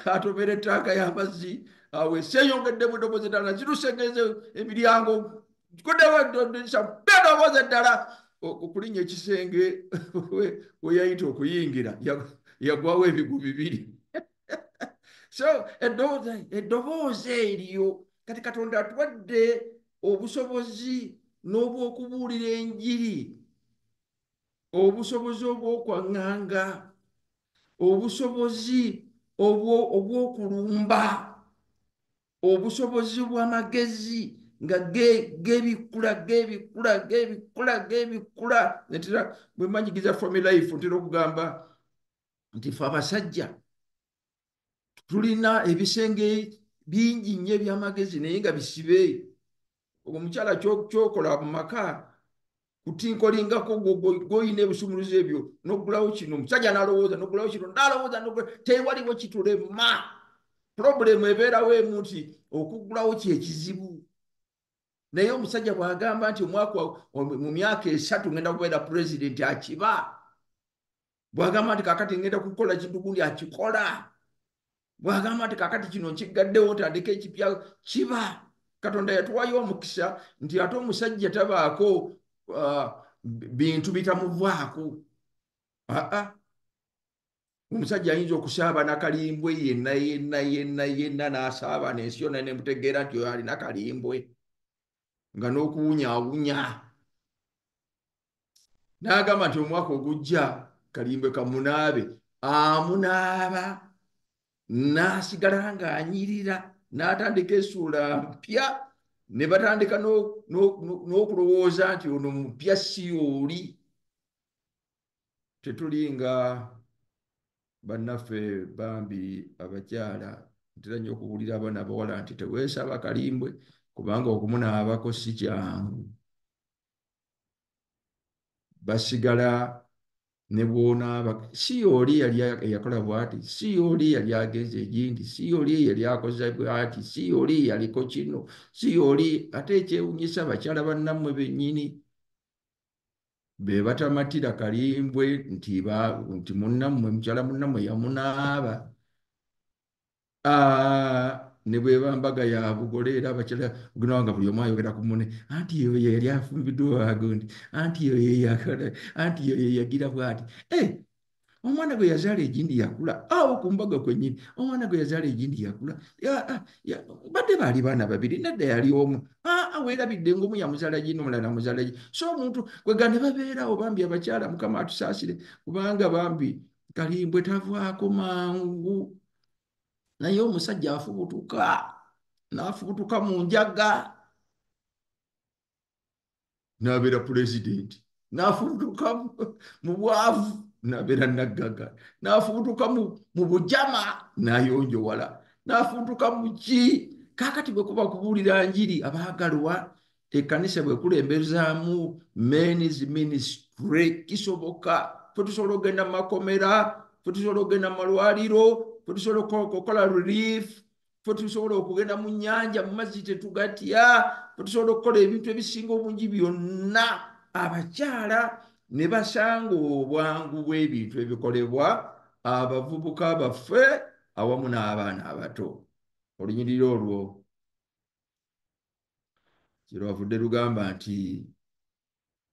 Speaker 1: atomera ettanka y'amazzi awo eseyongeddemu eddoboozi eddala, zirusengenze emiryango, kuddewo eddirisa, eddoboozi eddala, okulinnya ekisenge we yayita okuyingira yagwawo ebigu bibiri. So eddoboozi eryo, kati Katonda atuwadde obusobozi n'obw'okubuulira enjiri, obusobozi obw'okwaŋŋanga, obusobozi obw'okulumba, obusobozi bw'amagezi nga gebikkula gebikkula gebikkula gebikkula. Ntera bwe mmanyigiza family life, ntera okugamba nti ffe abasajja tulina ebisenge bingi nnyo eby'amagezi, naye nga bisibe. Omukyala ky'okola mu maka kutinkolingako, gw'olina ebisumuluzo ebyo, n'oggulawo kino, omusajja n'alowooza, n'oggulawo kino, n'alowooza, tewaliwo kitulema. Problemu ebeerawo emu nti okuggulawo kye kizibu. Naye omusajja bw'agamba nti omwaka, mu myaka 3 ngenda kubeera pulezidenti, akiba. Bw'agamba nti kaakati ngenda kukola kintu gundi, akikola. Bw'agamba nti kaakati kino nkiggaddewo ntandike ekipya, kiba. Katonda yatuwayo omukisa nti ate omusajja tabaako bintu bitamuvaako. Aa, omusajja ayinza okusaaba nakalimbwe yenna yenna yenna yenna, n'asaaba n'ensi yonna nemutegeera nti oyo alina kalimbwe, nga n'okuwunyaawunya n'agamba nti omwaka ogujja kalimbwe kamunaabe, amunaaba n'asigala ng'anyirira, n'atandika essuula mpya, ne batandika n'okulowooza nti ono mupya, si oli. Tetulinga bannaffe bambi abakyala. Ntera nnyo okubuulira abaana abawala nti teweesaba kalimbwe, kubanga okumunaabako si kyangu. Basigala ne bw'onaaba si oli yali eyakola bw'ati, si oli yali agenze egindi, si oli yali akoze bw'ati, si oli yaliko kino, si oli. Ate ekyewuunyisa, bakyala bannammwe bennyini be batamatira kalimbwe nti munnammwe, mukyala munnammwe yamunaaba. Ne bweba mbaga ya bugole, era abakyala ogenda nga buli omu ayogera ku munne, anti oyo yali afumbiddwa wagundi, anti oyo yeyakola, anti oyo yeyagira bw'ati, omwana gwe yazaala egindi yakula awo ku mbaga kwennyini, omwana gwe yazaala egindi yakula, badde baali baana babiri, nedda yali omu, weerabidde ng'omu yamuzaala gino, omulala namuzaala gi. So omuntu kwega ne babeerawo bambi abakyala, Mukama atusaasire, kubanga bambi kalimbwe tavaako mangu. Naye omusajja afubutuka n'afubutuka mu njaga n'abeera pulezidenti, n'afubutuka mu bwavu n'abeera naggaga, n'afubutuka mu bujama n'ayonjowala, n'afubutuka mu ki. Kaakati bwe kuba kubuulira njiri, abaagalwa, ekkanisa bwe kulembezaamu men's ministry, kisoboka. Ffe tusobola okugenda mu makomera, ffe tusobola okugenda mu malwaliro. Ffe tusobola okukola relief, ffe tusobola okugenda mu nnyanja mu mazzi tetugatya, ffe tusobola okukola ebintu ebisinga obungi byonna. Abakyala ne basanga obwangu bw'ebintu ebikolebwa abavubuka baffe awamu n'abaana abato. Olunyiriri olwo kirwavudde lugamba nti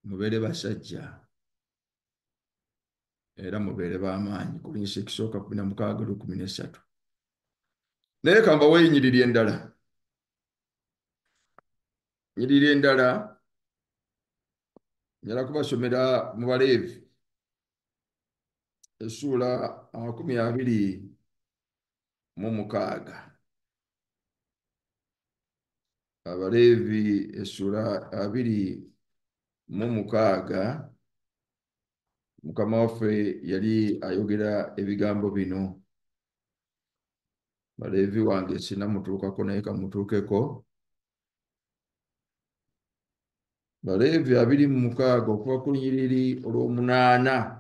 Speaker 1: mubeere basajja era mubeere b'amaanyi. Kulinyisa ekisooka 16:13. Naye kamba weeyinyiriri endala. Nyiriri endala njala kubasomera mu Baleevi essuula 26. Abaleevi essuula 26, Mukama waffe yali ayogera ebigambo bino. Baleevi wange sinamutuukako naye kamutuukeko. Baleevi 26 okuva ku lunyiriri olw'omunaana.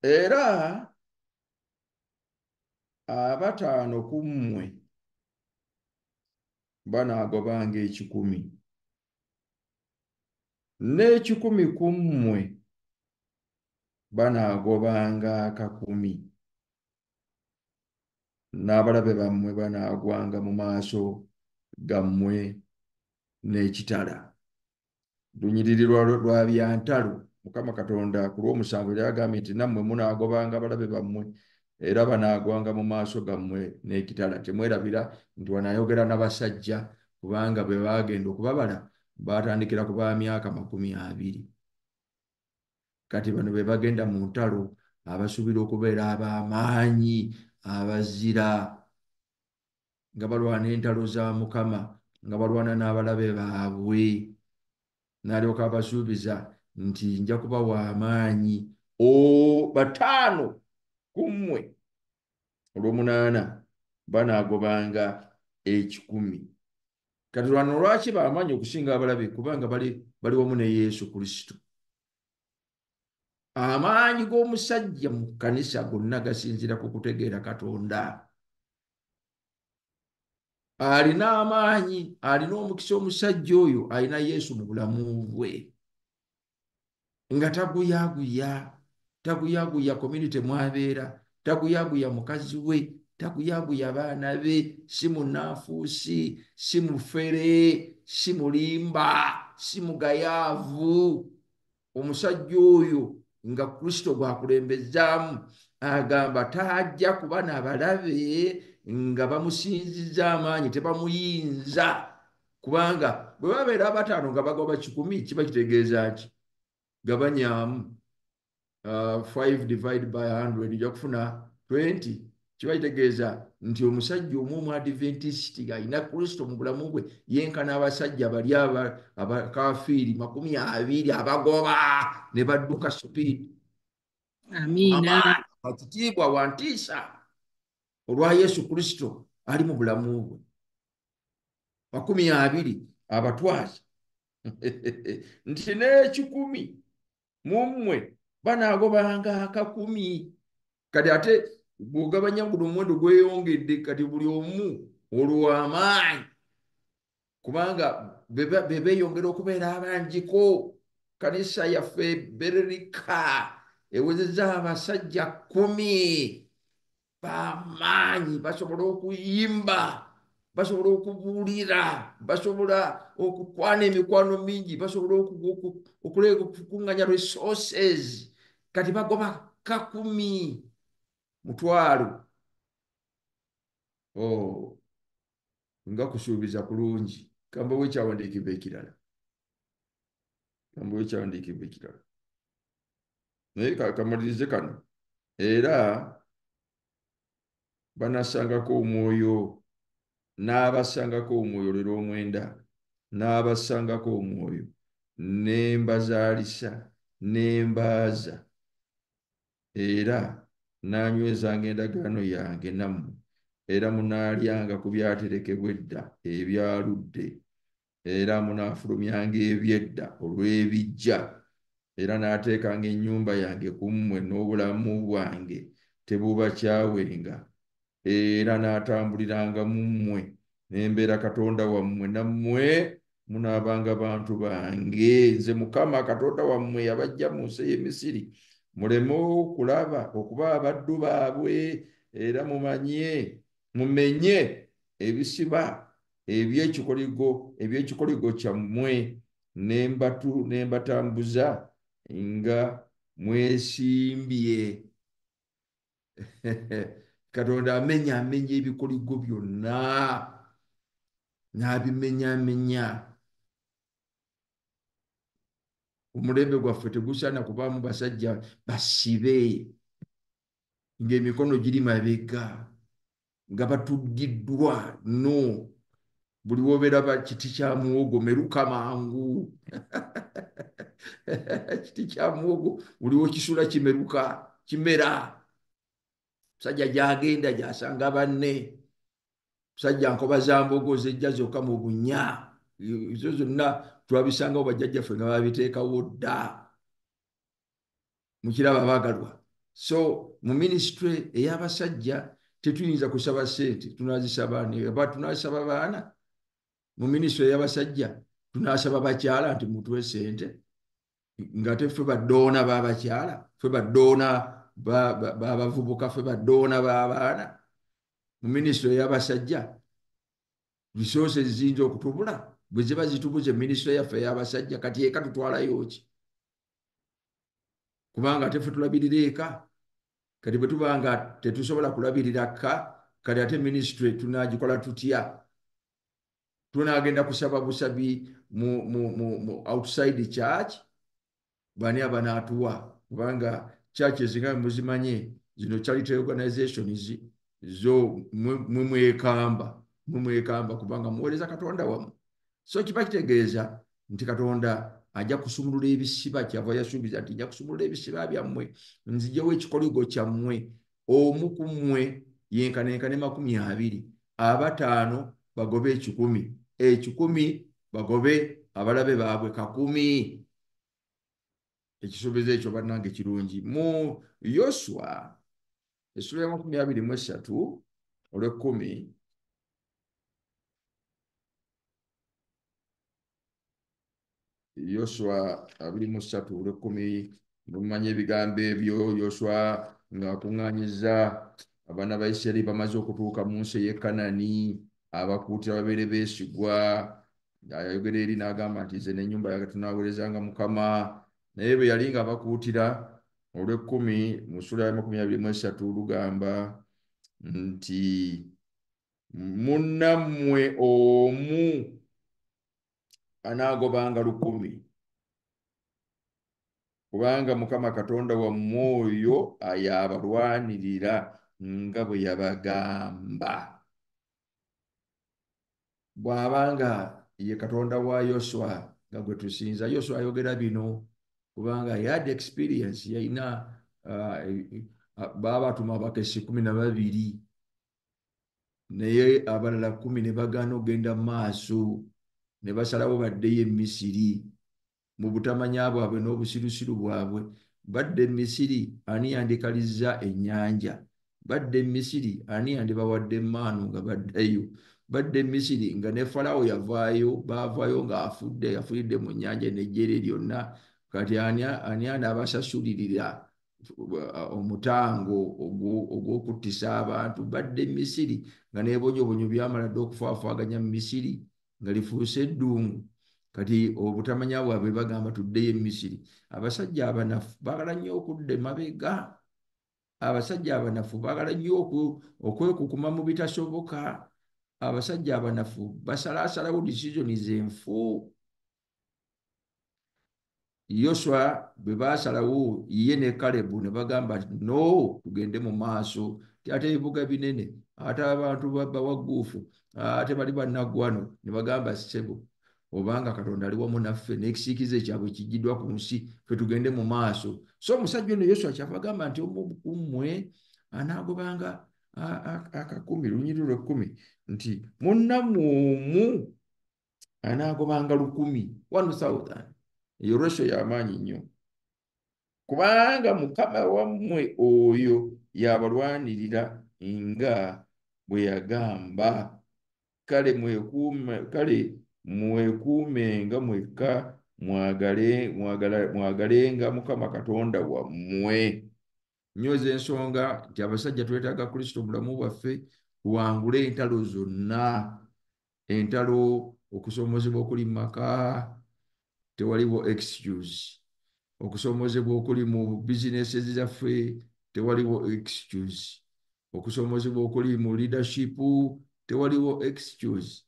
Speaker 1: Era abataano ku mmwe banaagobanga 1,000, n'1,000 ku mmwe banaagobanga 1,000, n'abalabe bammwe banaagwanga mu maaso gammwe n'ekitala. Lunyiriri lwa byantalo. Mukama Katonda ku lw'omusanvu yagambye nti nammwe munaagobanga abalabe bammwe era banaagwanga mu maaso gammwe n'ekitala. Temwerabira nti wanaayogera n'abasajja, kubanga bwe baagenda okubabala baatandikira ku ba myaka 20. Kati bano be bagenda mu ntalo abasuubira okubeera ab'amaanyi, abazira, nga balwana entalo za Mukama, nga balwana n'abalabe baabwe. N'alyoka abasuubiza nti nja kubawa amaanyi 5 ku mmwe olw'omunaana banaagobanga 1,000. Kati lwano lwaki b'amaanyi okusinga abalabe? Kubanga bali wamu ne Yesu Kristo. Amaanyi g'omusajja mu kkanisa gonna gasinziira ku kutegeera Katonda. Alina amaanyi, alina omukisa omusajja oyo alina Yesu mu bulamu bwe, nga taguyaguya, taguyaguya community mwabeera, taguyaguya mukazi we, taguyaguya baana be, si munnanfuusi, si mufere, si mulimba, si mugayaavu. Omusajja oyo nga Kristo gw'akulembezaamu agamba tajja kuba n'abalabe nga bamusinzizza amaanyi, tebamuyinza. Kubanga bwe babeera 5 nga bagoba 1,000 kiba kitegeeza ki? Gabanyaamu 5 divide by 100 ojja kufuna 20. Kiba kitegeeza nti omusajja omu Omuadventist alina Kristo mu bulamu bwe yenkana abasajja bali abakafiiri 20 abagoba ne badduka speed.
Speaker 2: Amiina.
Speaker 1: Akitiibwa wantiisa olwa Yesu Kristo ali mu bulamu bwe. 20 abatwaza nti n'1,000 mu mmwe banaagobanga 1,000. Kati ate bw'ogabanya guno omuwendo gweyongedde, kati buli omu olw'amaanyi, kubanga be beeyongera okubeera abangiko. Kanisa yaffe Bererika ewezezza abasajja 10 b'amaanyi, basobola okuyimba, basobola okubuulira, basobola okukwana emikwano mingi, basobola okukuŋŋaanya resources. Kati bagoba 1,000 mutwalo. Oh, nga kusuubiza kulungi. Kamba w'ekyawandiikibwa ekirala. Kamba w'ekyawandiikibwa ekirala. Naye kamalirize kano. Era banasangako omwoyo, n'abasangako omwoyo leero 9, n'abasangako omwoyo, ne mbazaalisa, ne mbaaza, era nanywezanga endagaano yange nammwe, era munaalyanga ku byaterekebwa edda ebyaludde, Era munaafulumyanga ebyedda olw'ebijja, era naateekanga ennyumba yange ku mmwe n'obulamu bwange tebubakyawenga. Era naatambuliranga mu mmwe, ne mbeera Katonda wammwe, nammwe munaabanga bantu bange. Nze Mukama Katonda wammwe yabajja mu nsi ey'e Misiri, muleme okulaba okuba abaddu baabwe, era mumenye ebisiba eby'ekikoligo kyammwe, ne mbatambuza nga mwesimbye. Katonda amenya ebikoligo byonna, n'abimenyamenya. Omulembe gwaffe tegusaana kubaamu basajja basibe ng'emikono giri mabega nga batugiddwa. No, buli wobeera kiti kya muwogo meruka mangu. Kiti kya muwogo buli wokisula kimeruka, kimera. Musajja gy'agenda gy'asanga banne. Musajja nkoba za mbogo zejja zokka mu bunnya. Ezo zonna twabisangawo bajjajjaffe nga babiteekawo dda. Mukiraba abaagalwa. So mu minisitule ey'abasajja tetuyinza kusaba ssente, tunazisaba aba tunasaba baana. Mu minisitule ey'abasajja tunasaba bakyala nti mutuwe ssente, nga teffe badoona b'abakyala, ffe badoona b'abavubuka, ffe badoona b'abaana. Mu minisitule ey'abasajja resources ziyinza okutubula, bwe ziba zitubuze minisitule yaffe ey'abasajja, kati eka tutwalayo ki? Kubanga teffe tulabirira eka. Kati bwe tuba nga tetusobola kulabirira ka, kati ate minisitule tunagikola tutya? Tunaagenda kusaba busabi mu outside church? Bani abanaatuwa? Kubanga churches nga muzimanye zino charity organizations zo mwe mwekamba kubanga muweereza Katonda wammwe. So kiba kitegeeza nti Katonda ajja kusumulula ebisiba. Kyava yasuubiza nti nja kusumulula ebisiba byammwe, nziggyewo ekikoligo kyammwe. Omu ku mmwe yenkanenkane 20, 5 bagobe 100, 100 bagobe abalabe baabwe 1000. Ekisuubizo ekyo bannange kirungi. Mu Yoswa essula ya 23 olw'ekumi, Yoswa 23 olw'ekumi, mumanyi ebigambo ebyo. Yoswa ng'akuŋŋaanyiza abaana ba Isirayiri, bamaze okutuuka mu nsi ey'e Kanani, abakuutira babeere beesigwa. Ayogera eri n'agamba nti nze n'ennyumba yange tunaaweerezanga Mukama. Naye bwe yali ng'abakuutira, olw'ekkumi mu ssuula ya 23 lugamba nti munnammwe omu anaagobanga 1000, kubanga Mukama Katonda wammwe oyo ayabalwanirira nga bwe yabagamba. Bw'abanga ye Katonda wa Yoswa nga gwe tusinza, Yoswa ayogera bino kubanga he had experience. Yalina baabatuma abakessi 12, naye abalala 10 ne bagaana okugenda mu maaso, ne basalawo baddeyo e Misiri mu butamanya bwabwe n'obusirusiru bwabwe. Badde e Misiri, ani yandikalizza ennyanja? Badde e Misiri, ani yandibawadde emmaanu nga baddayo? Badde e Misiri nga ne Falaawo yavaayo, baavaayo ng'afudde, yafuridde mu nnyanja n'ejjere lyonna. Kati ani anaabasasulirira omutango ogw'okuttisa abantu? Badde e Misiri nga n'ebonyobonyo byamala dda okufaafaaganya mu Misiri, nga lifuuse eddungu. Kati obutamanya bwabwe bagamba tuddeyo e Misiri. Abasajja abanafu baagala nnyo okudda emabega. Abasajja abanafu baagala nnyo okwekukuma mu bitasoboka. Abasajja abanafu basalaasalawo decisions enfu. Yoswa bwe baasalawo ye ne Kalebu ne bagamba nti no, tugende mu maaso, ate ebibuga binene, ate abantu bawagguufu, ate bali bannaggwano. Ne bagamba ssebo, obanga Katonda ali wamu naffe n'ekisiikize kyabwe kijjiddwa ku nsi, ffe tugende mu maaso. So omusajja ono Yoswa kyava agamba nti omu ku mmwe anaagobanga akakumi, lunyiriri lw'ekkumi, nti munnammwe omu Anaagobanga 1,000, 1,000. Eyo ratio y'amaanyi nnyo. Kubanga Mukama wammwe oyo y'abalwanirira nga bwe yagamba. Kale mwekuumenga mwekka, mwagalenga Mukama Katonda wammwe. Nnyweza ensonga nti abasajja twetaaga Kristo mu bulamu bwaffe, tuwangule entalo zonna. Entalo, okusoomozebwa okuli mu maka, tewaliwo excuse. Okusoomozebwa okuli mu bizinesi zaffe, tewaliwo excuse. Okusoomozebwa okuli mu leadership, tewaliwo excuse.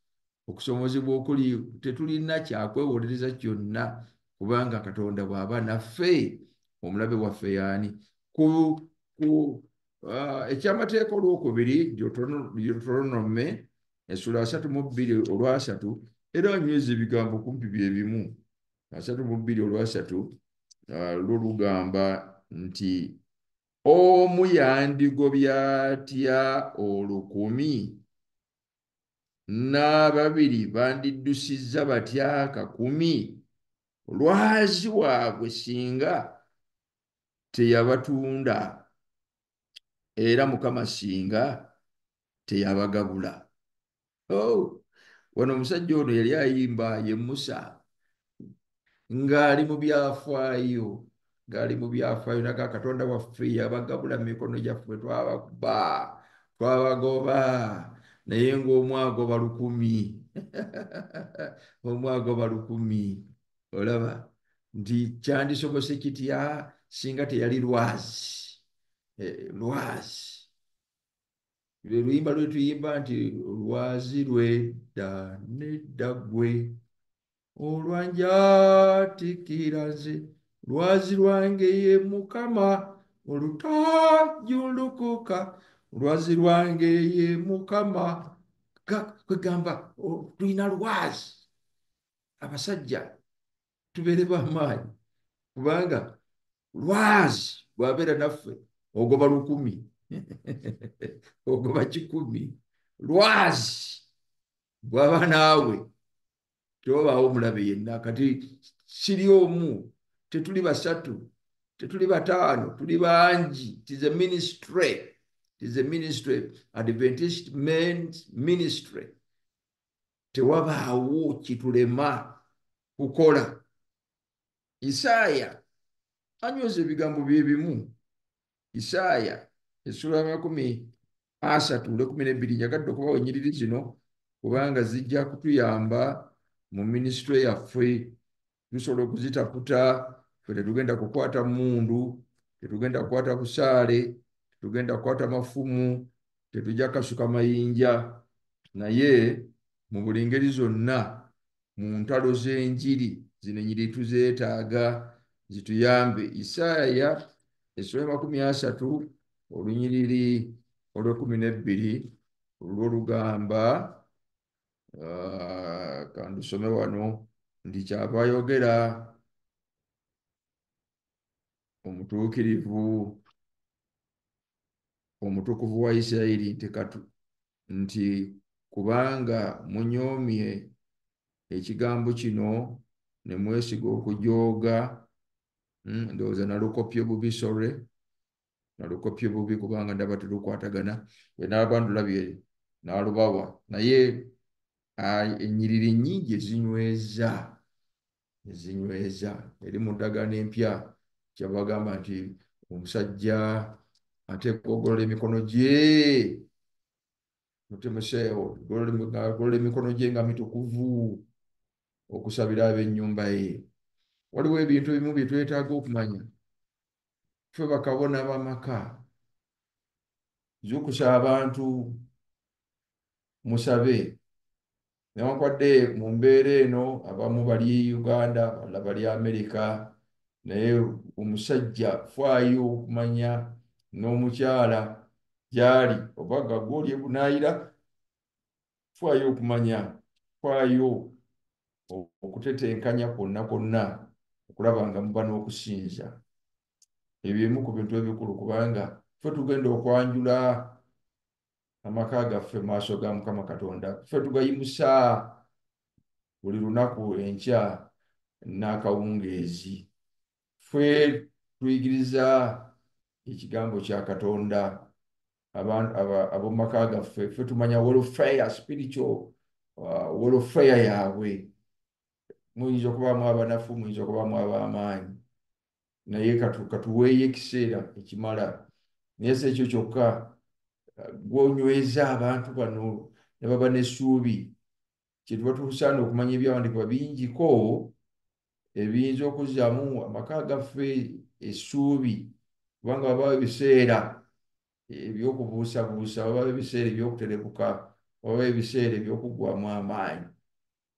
Speaker 1: Okusoomozebwa okuli, tetulina kyakwewolereza kyonna, kubanga Katonda bw'aba naffe, omulabe waffe y'ani? Ekyamateeka olwokubiri, Deuteronomy, essula 32 olwasatu, era anyweza ebigambo kumpi bye bimu. 32 olwasatu, lwo lugamba nti omu yandigobye atya 1,000, n'ababiri bandiddusizza batya 10,000, lwazi waabwe singa teyabatunda, era Mukama singa teyabagabula. Oh, wano omusajja ono yali ayimba ye Musa, ng'ali mu byafaayo, ng'ali mu byafaayo, naga Katonda waffe yabagabula mu mikono gyaffe, twabakuba, twabagoba, naye ng'omu agoba 1,000. Omu agoba 1,000. Olaba nti kyandisobose kitya singa teyali lwazi. Lwazi. Lwe luyimba lwe tuyimba nti lwazi lwedda nedda ggwe, olwanjatikira nze, lwazi lwange ye Mukama, olutajjulukuka, lwazi lwange ye Mukama. Kwegamba tulina lwazi. Abasajja tubeere b'amaanyi, kubanga lwazi bw'abeera naffe ogoba 1,000, ogoba 1,000. Lwazi bw'aba naawe tewabaawo omulabe yenna. Kati siri omu, tetuli 3, tetuli 5, tuli bangi. It is a ministry. It is a ministry, Adventist Men's Ministry. Tewabaawo kitulema kukola. Isaaya anyweza ebigambo bye bimu. Isaaya essula 32:12. Njagadde okubawa ennyiriri zino kubanga zijja kutuyamba mu minisitule yaffe. Tusobola okuzitaputa, ffe tetugenda kukwata mmundu, tetugenda kukwata busaale, tetugenda kukwata mafumu, tetujja kasuka mayinja, naye mu buli ngeri zonna mu ntalo z'enjiri zino ennyiriri tuzeetaaga zituyambe. Isaaya essula 30 olunyiriri olw'12 olwo lugamba, kandusome wano, nti kyava ayogera omutuukirivu omutukuvu wa Isirayiri nti kubanga munyoomye ekigambo kino ne mwesiga okujooga. Ndowooza nalukopye bubi, sorry, nalukopye bubi kubanga ndaba telukwatagana. Bwe naaba ndulabye n'alubawa, naye ennyiriri nnyingi ezinyweza, ezinyweza eri mu ndagaano empya. Kyabagamba nti omusajja ateekwa okugolola emikono gye, Timoseewo, golola emikono gye nga mitukuvu okusabira ab'ennyumba ye. Waliwo ebintu ebimu bye twetaaga okumanya. Ffe bakabona b'amaka, zuukusa abantu musabe. Newankubadde mu mbeera eno abamu bali Uganda, abalala bali Amerika, naye omusajja faayo okumanya n'omukyala gy'ali, oba nga gw'oli e Bunaayira, faayo okumanya, faayo okutetenkanya kwonna kwonna okulaba nga muba n'okusinza. Ebyo ebimu ku bintu ebikulu, kubanga ffe tugenda okwanjula amaka gaffe mu maaso ga Mukama Katonda, ffe tugayimusa. buli lunaku enkya n'akawungeezi. Ffe tuyigiriza ekigambo kya Katonda ab'omu maka gaffe, ffe tumanya welfare, spiritual welfare yaabwe. Muyinza okubaamu abanafu, muyinza okubaamu ab'amaanyi, naye katuweeyo ekiseera ekimala. Naye si ekyo kyokka, gw'onyweza abantu bano ne baba n'essuubi. Kye tuba tusaana okumanya ebyawandiikibwa bingiko ebiyinza okuzzaamu amaka gaffe essuubi, kubanga wabaawo ebiseera eby'okubuusabuusa, wabaawo ebiseera eby'okuterebuka, wabaawo ebiseera eby'okuggwaamu amaanyi.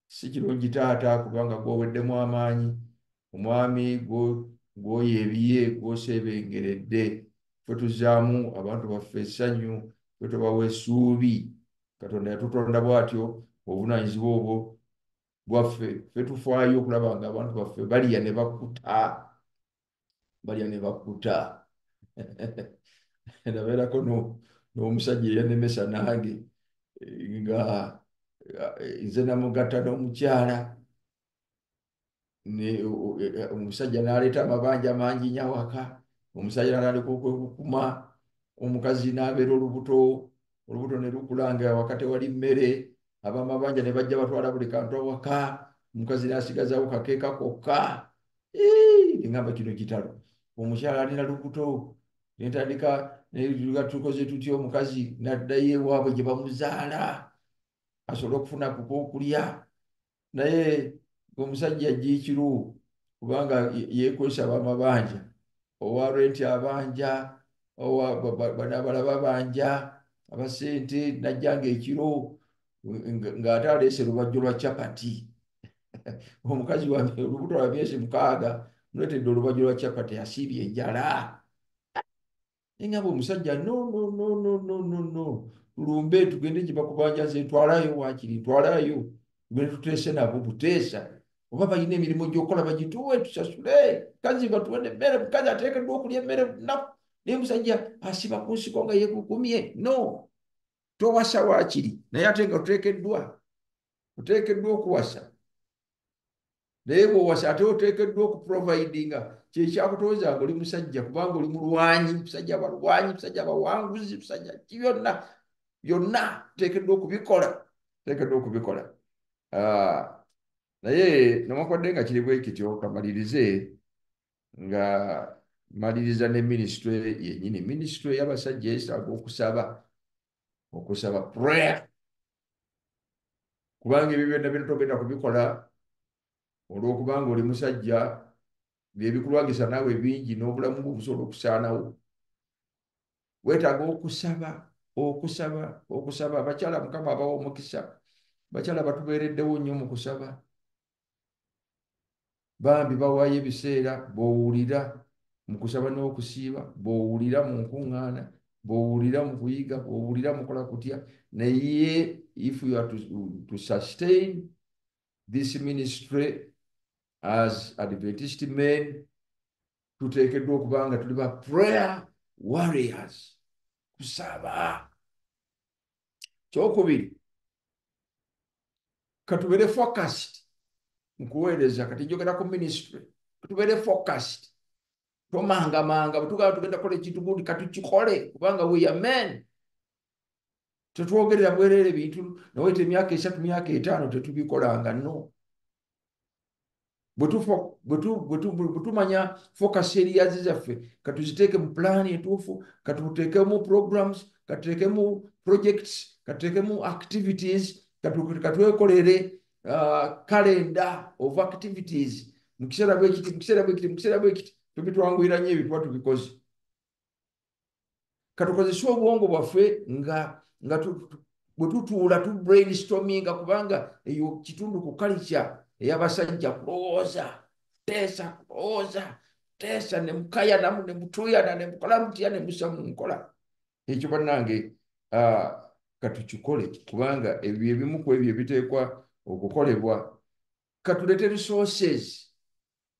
Speaker 1: Si kirungi taata kubanga gw'oweddemu amaanyi, omwami gw'oyeebiye, gw'oseebengeredde. Ffe tuzzaamu abantu baffe essanyu, ffe tubawa essuubi. Katonda yatutonda bw'atyo, obuvunaanyizibwa obwo bwaffe. Ffe tufaayo okulaba nga abantu baffe balya ne bakkuta, balya ne bakkuta. Nabeerako n'omusajja eyannemesa nange nga nze namugatta n'omukyala, omusajja n'aleeta amabanja mangi nnyo awaka, omusajja n'atandika okwekukuma, omukazi n'abeera olubuto, olubuto ne lukula nga awaka tewali mmere, ab'amabanja ne bajja batwala buli kantu awaka, omukazi n'asigazaawo kakeeka kokka. Ngamba kino kitalo, omukyala alina lubuto. Nentandika tukoze tutya, omukazi n'addayo ewaabwe gye bamuzaala asobole okufuna ku k'okulya. Naye omusajja ajjiikiru kubanga yeekwesa ab'amabanja, owa renti abanja, bano abalala babanja abasente, najjanga ekiro ng'ate aleese lubajjo lwa capati. Omukazi olubuto lwa myezi 6, muleetedde olubajjo lwa capati, asiibye enjala. Nengamba omusajja, no, no, no, no, no, no, no, tulumbe tugende gye bakubanja, nze ntwalayo, waakiri ntwalayo, tugende tuteese nabo buteesa, oba balina emirimu gy'okukola bagituwe tusasule, mukazi batuwe emmere, mukazi ateekeddwa okulya emmere lunaku. Naye omusajja asiba ku nsiko nga yeekukumye. No, towasa waakiri, naye ate nga oteekeddwa okuwasa. Naye bw'owasa ate oteekeddwa okuprovidinga kyekyakutonza nga oli musajja, kubanga oli mulwanyi, musajja balwanyi, musajja bawanguzi, musajja ki, byonna byonna oteekeddwa okubikola, oteekeddwa okubikola. Naye newankubadde nga kiri bwe kityo, kamalirize nga maliriza ne minisitule yennyini. Minisitule y'abasajja yeetaaga okusaba, okusaba, prayer, kubanga ebyo byonna byonna togenda kubikola olw'okubanga oli musajja. Byebikulwagisa naawe bingi n'obulamu bwo busobola okusaanawo. Weetaaga okusaba, okusaba, okusaba. Abakyala Mukama abawa omukisa, bakyala batubeereddewo nnyo mu kusaba. Bambi bawaayo ebiseera, bw'owulira mu kusaba n'okusiiba, bw'owulira mu nkuŋŋaana, bw'owulira mu kuyiga, bw'owulira mukola kutya. Naye if you are to sustain this ministry as Adventist men, tuteekeddwa okuba nga tuli ba prayer warriors, kusaba. Kyokubiri, katubeere focused mu kuweereza. Kati njogera ku ministry, katubeere focused, tomangamanga. Bwe tugamba tugenda kukola ekintu gundi, katukikole, kubanga we are men. Tetwogerera bwereere bintu nawayita emyaka 3, myaka 5, tetubikolanga. No, bwe tumanya focus areas zaffe, katuziteeke mu pulaani entuufu, katuteekemu programs, katuteekemu projects, katuteekemu activities, katwekolere calendar of activities mu kiseera bwe kiti, mu kiseera bwe kiti, mu kiseera bwe kiti. Tubitwanguyira nnyo ebyo tuba tubikoze. Katukozese obwongo bwaffe nga bwe tutuula tu brainstorminga, kubanga eyo kitundu ku culture ey'abasajja, kulowooza, kuteesa, kulowooza, kuteesa, ne mukayanamu, ne mutuuyana, ne mukola mutya, ne mussa mu nkola ekyo. Bannange, katukikole, kubanga ebyo ebimu ku ebyo ebiteekwa okukolebwa. Katuleete resources.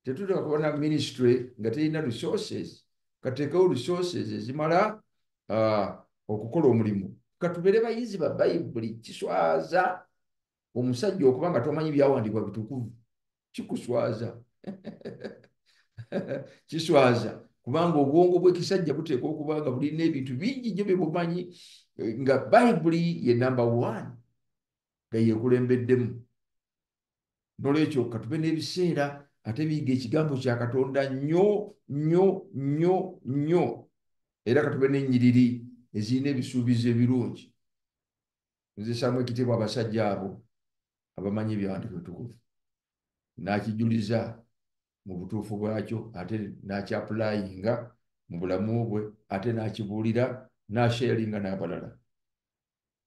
Speaker 1: Tetuteeka kuba na ministry nga terina resources. Kateekewo resources ezimala okukola omulimu. Katubeere bayizi ba Bayibuli. Kiswaza Omusajja okuba nga tomanyi byawandiikibwa bitukuvu kikuswaza. Kiswaza kubanga obwongo bw'ekisajja buteekwa okuba nga bulina ebintu bingi nnyo bye bumanyi, nga Bayibuli ye number one, nga yekulembeddemu. Nolwekyo katube n'ebiseera ate biyiga ekigambo kya Katonda nnyo nnyo nnyo nnyo, era katube n'ennyiriri ezirina ebisuubizo ebirungi. Nzisaamu ekitiibwa abasajja abo abamanyi ebyawandiikibwa bitukuvu, n'akijuliza mu butuufu bwakyo, ate n'akyapulayinga mu bulamu bwe, ate n'akibuulira n'asharinga n'abalala.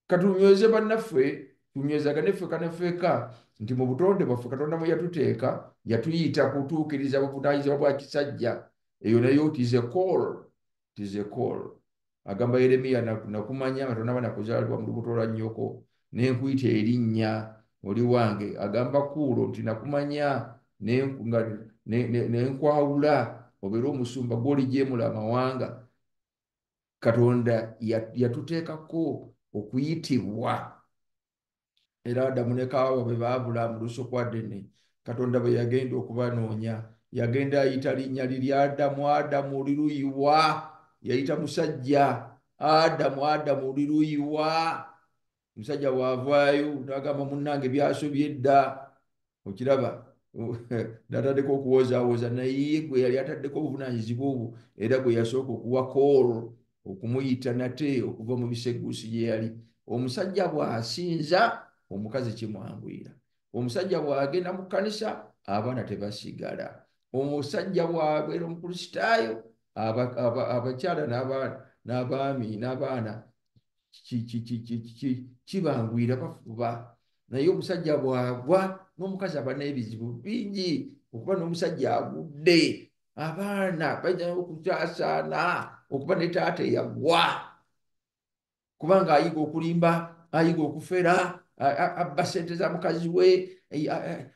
Speaker 1: Katunyweze bannaffe, tunywezagane ffekka ne ffekka nti mu butonde bwaffe Katonda mwe yatuteeka, yatuyita kutuukiriza buvunaanyizibwa bwa kisajja. Eyo nayo it is a call, it is a call. Agamba Yeremiya, nakumanya nga tonnaba nakuzaalibwa mu lubuto lwa nnyoko, ne nkuyita erinnya, oli wange. Agamba Kuulo nti nakumanya ne nkwawula obeere omusumba gw'olijeemula amawanga. Katonda yatuteekako okuyitibwa. Era Adamu ne Kaawa bwe baabula mu lusuku Adeni, Katonda bwe yagenda okubanoonya, yagenda ayita linnya liri Adamu, Adamu oli luyiwa. Yayita musajja, Adamu, Adamu oli luyiwa. Omusajja bw'avaayo n'agamba munnange byasobye dda, okiraba n'atandika okuwozawoza, naye gwe yali ataddeko obuvunaanyizibwa obwo, era gwe yasooka okuwa call okumuyita nate okuva mu biseguusi gye yali. Omusajja bw'asinza, omukazi kimwanguyira. Omusajja bw'agenda mu kkanisa, abaana tebasigala. Omusajja bw'abeera omukristaayo, abakyala n'abaami n'abaana kibanguyira, bafuba. Naye omusajja bw'agwa, n'omukazi aba n'ebizibu bingi. Okuba n'omusajja agudde, abaana bayinza okusaasaana okuba ne taata eyagwa, kubanga ayiga okulimba, ayiga okufera, abba ssente za mukazi we,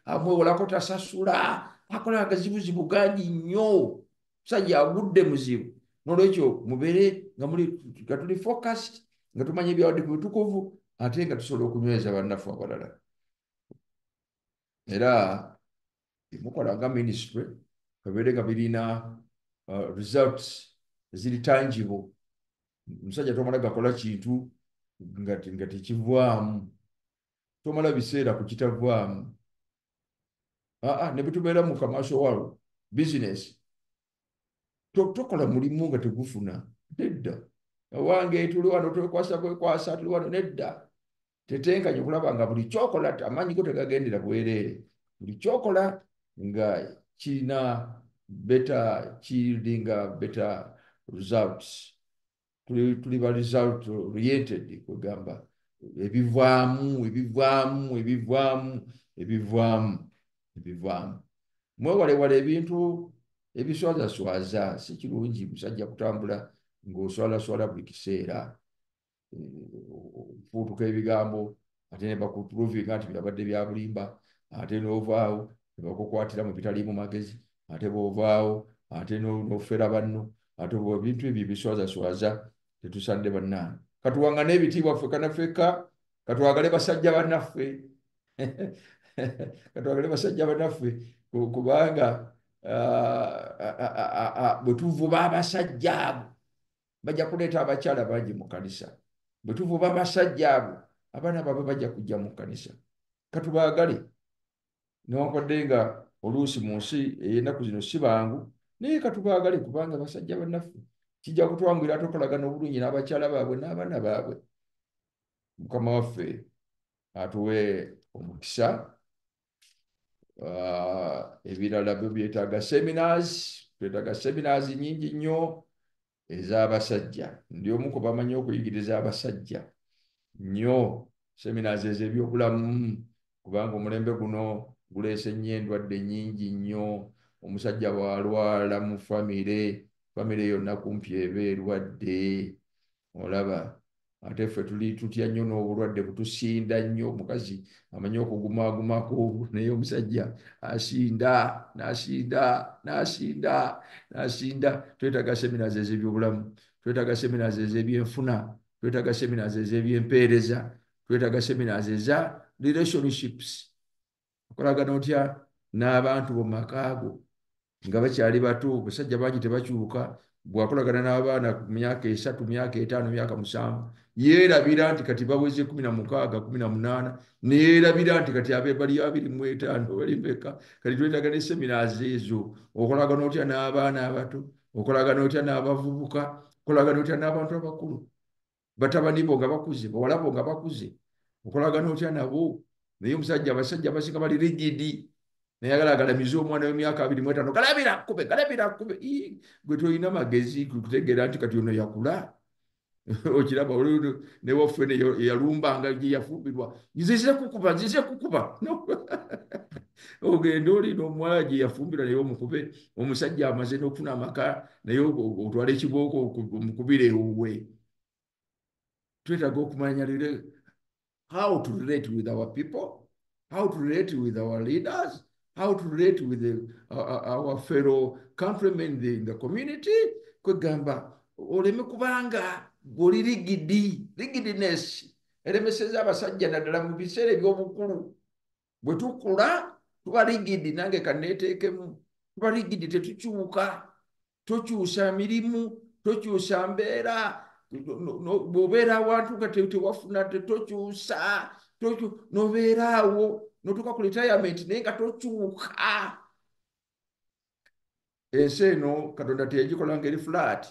Speaker 1: amwewolako tasasula, akola agazibuzibu gangi nnyo. Omusajja agudde muzibu. N'olwekyo mubeere nga tuli focused, nga tumanya ebyawandiikibwa bitukuvu, ate nga tusobola okunyweza bannaffe abalala. Era mukola nga ministry, kabeere nga birina results eziri tangible. Omusajja tomala gakola kintu nga tekivaamu, tomala biseera ku kitavaamu. Ne bwe tubeera mu commercial world, business, tokola mulimu nga tegufuna, nedda. Owange tuli wano twekwasa kwekwasa, tuli wano, nedda. Tetenkanye okulaba nga buli kyokola amaanyi go tegagendera bwereere. Buli kyokola nga kirina better, kiyieldinga better results. Tuli ba result oriented, kwegamba ebivaamu, ebivaamu, ebivaamu, ebivaamu, ebivaamu. Mwewalewale ebintu ebiswazaswaza. Si kirungi musajja kutambula ng'oswalaswala buli kiseera, ofuutuka ebigambo ate ne bakuprovinga nti byabadde bya bulimba, ate n'ovaawo ne bakukwatira mu bitaliimu magezi, ate bw'ovaawo ate n'ofera banno, ate ebintu ebyo ebiswazaswaza tetusadde bannange. Katuwangane ebitiibwa ffekka na ffekka, katwagale basajja bannaffe, katwagale basajja bannaffe, kubanga bwe tuvuba abasajja abo bajja kuleeta abakyala bangi mu kkanisa. Bwe tuvuba abasajja abo, abaana baabwe bajja kujja mu kkanisa. Katubaagale, newankubadde nga oluusi mu nsi ey'ennaku zino si bangu, naye katubaagale kubanga basajja bannaffe kijja kutwanguyira ate okolagana obulungi n'abakyala baabwe n'abaana baabwe. Mukama waffe atuwe omukisa. Ebirala byo byetaaga seminars, twetaaga seminars nnyingi nnyo ez'abasajja. Ndi omu ku bamanyi okuyigiriza abasajja nnyo seminars ez'ebyobulamu, kubanga omulembe guno guleese nnyo endwadde nnyingi nnyo. Omusajja bw'alwala mu famire, famire yonna kumpi eba erwadde, olaba. Ate ffe tuli tutya nnyo n'obulwadde butusinda nnyo. Omukazi amanyi okugumaagumako, naye omusajja asinda n'asinda n'asinda n'asinda. Twetaaga seminars ez'ebyobulamu, twetaaga seminars ez'ebyenfuna, twetaaga seminars ez'ebyempeereza, twetaaga seminars eza Relationships, okolagana otya n'abantu bo maka go nga bakyali bato. Basajja bangi tebakyuka. Bw'akolagana n'abaana ku myaka 3, myaka 5, myaka 7, yeerabira nti kati baweze 16, 18, neyeerabira nti kati abe bali 25, bali meka. Kati twetaaga ne seminars ezo. Okolagana otya n'abaana abato, okolagana otya n'abavubuka, okolagana otya n'abantu abakulu, batabani bo nga bakuze, bawala bo nga bakuze, okolagana otya nabo. Naye omusajja, abasajja abasinga bali rigid, nayagala agalamize omwana w'emyaka 25, galabira kkube, galabira kkube. Gwe tolina magezi kutegeera nti kati ono yakula. Okiraba newaffe eyalumbanga gye yafumbirwa, nzize kukuba, nzize kukuba. Ogenda oli n'omuwala gye yafumbirwa naye omukube. Omusajja amaze n'okufuna amaka naye otwala ekibooko omukubire ewuwe. Twetaaga okumanya how to relate with our people, how to relate with our leaders, how to relate with our fellow countrymen in the community. Kwegamba oleme kubanga goli rigid, rigidness eremeseza abasajja naddala mu biseera eby'obukulu. Bwe tukula tuba rigid, nange kanneeteekemu, tuba rigid, tetukyuka, tokyusa mirimu, tokyusa mbeera. Bw'obeera awantu nga tewafuna, tokyusa, n'obeera awo n'otuuka ku retirement naye nga tokyuka. Ensi eno Katonda teyagikola ng'eri flat.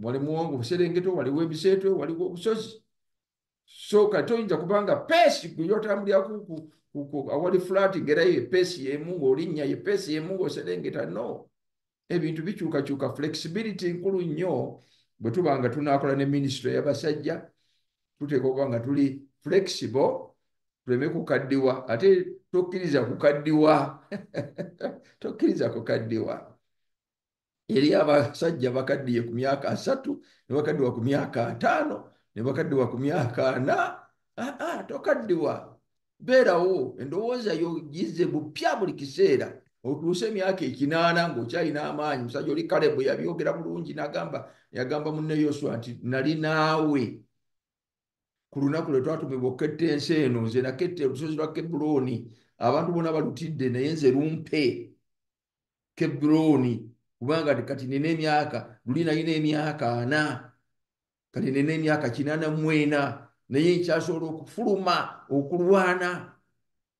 Speaker 1: Walimu obuserengeto, waliwo emiseetwe, waliwo obusozi. So kati toyinza kubanga pace gwe yotambuliraku awali flat ng'era ye pace y'emu ng'olinnya, ye pace y'emu ng'oserengeta. No, ebintu bikyukakyuka. Flexibility nkulu nnyo. Bwe tuba nga tunaakola ne ministry y'abasajja, tuteekwa okuba nga tuli flexible, tuleme kukaddiwa. Ate tokkiriza kukaddiwa, tokkiriza kukaddiwa. Eri abasajja bakaddiye ku myaka 30, ne bakaddiwa ku myaka 50, ne bakaddiwa ku myaka 40. Tokaddiwa, beerawo, endowooza yo gizze bupya buli kiseera. Otuuse emyaka 80 ng'okyalina amaanyi. Musajja oli Kalebu yabyogera bulungi, n'agamba, yagamba munne Yoswa nti nali naawe ku lunaku lwe twatumibwa okuketta ensi eno, nze naketta olusozi lwa Kebbulooni, abantu bonna balutidde naye nze lumpe Kebbulooni, kubanga kati nina emyaka, luli nalina emyaka 40, kati nina emyaka 84, naye nkyasobola okufuluma, okulwana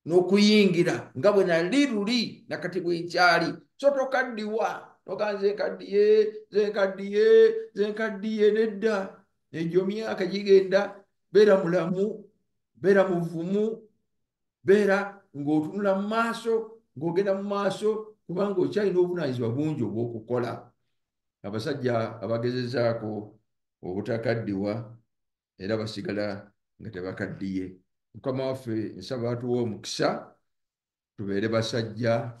Speaker 1: n'okuyingira nga bwe nali luli nakati bwe nkyali. So tokaddiwa, toga nze nkaddiye, nze nkaddiye, nze nkaddiye, nedda. Egyo myaka gigenda. Beera mulamu, beera muvumu, beera ng'otunula mu maaso, ng'ogenda mu maaso, kubanga okyalina obuvunaanyizibwa bungi obw'okukola. Abasajja abagezezaako obutakaddiwa era basigala nga tebakaddiye. Mukama waffe nsaba atuwe omukisa, tubeere basajja,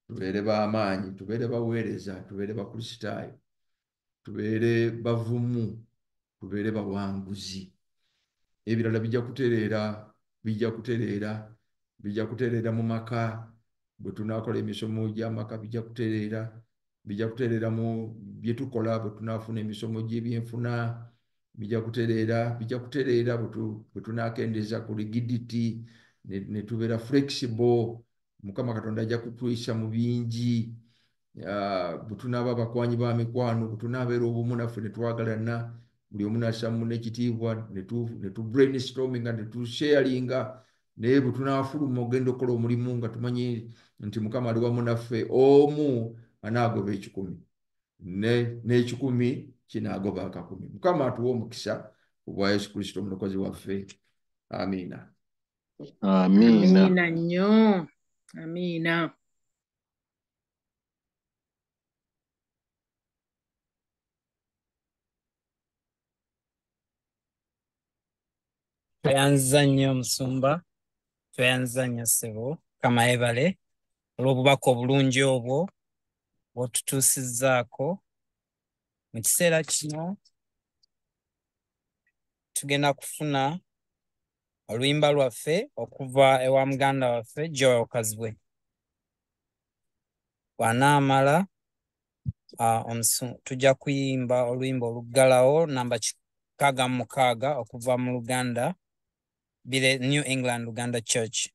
Speaker 1: tubeere b'amaanyi, tubeere baweereza, tubeere bakristaayo, tubeere bavumu, tubeere bawanguzi. Ebirala bijja kutereera, bijja kutereera, bijja kutereera mu maka. Bwe tunaakola emisomo gy'amaka bijja kutereera, bijja kutereera mu bye tukola. Bwe tunaafuna emisomo gy'ebyenfuna bijja kutereera, bijja kutereera bwe tunaakendeeza ku rigidity ne tubeera flexible. Mukama Katonda ajja kutuyisa mu bingi. Bwe tunaaba abakwanyi ba mikwano, bwe tunaabeera obumu naffe ne twagalana, buli omu n'assa munne ekitiibwa, ne tu brainstorminga, ne tusharinga, naye bwe tunaafuluma ogenda okukola omulimu nga tumanyi nti Mukama ali wamu naffe, omu anaagoba 100, n'ekikumi kinaagoba 1,000. Mukama atuwe omukisa obwa Yesu Kristo omulokozi waffe. Amiina.
Speaker 3: Amiina.
Speaker 2: Amiina nnyo. Amiina.
Speaker 4: Tweyanziza nnyo omusumba, tweyanziza nnyo ssebo, Mukama yeebale olw'obubaka obulungi obwo bw'otutuusizzaako. Mu kiseera kino tugenda kufuna oluyimba lwaffe okuva ewa muganda waffe Joel Kazibwe. Bw'anaamala tujja kuyimba oluyimba oluggalawo namba 66 okuva mu Luganda Be the New England Luganda Church.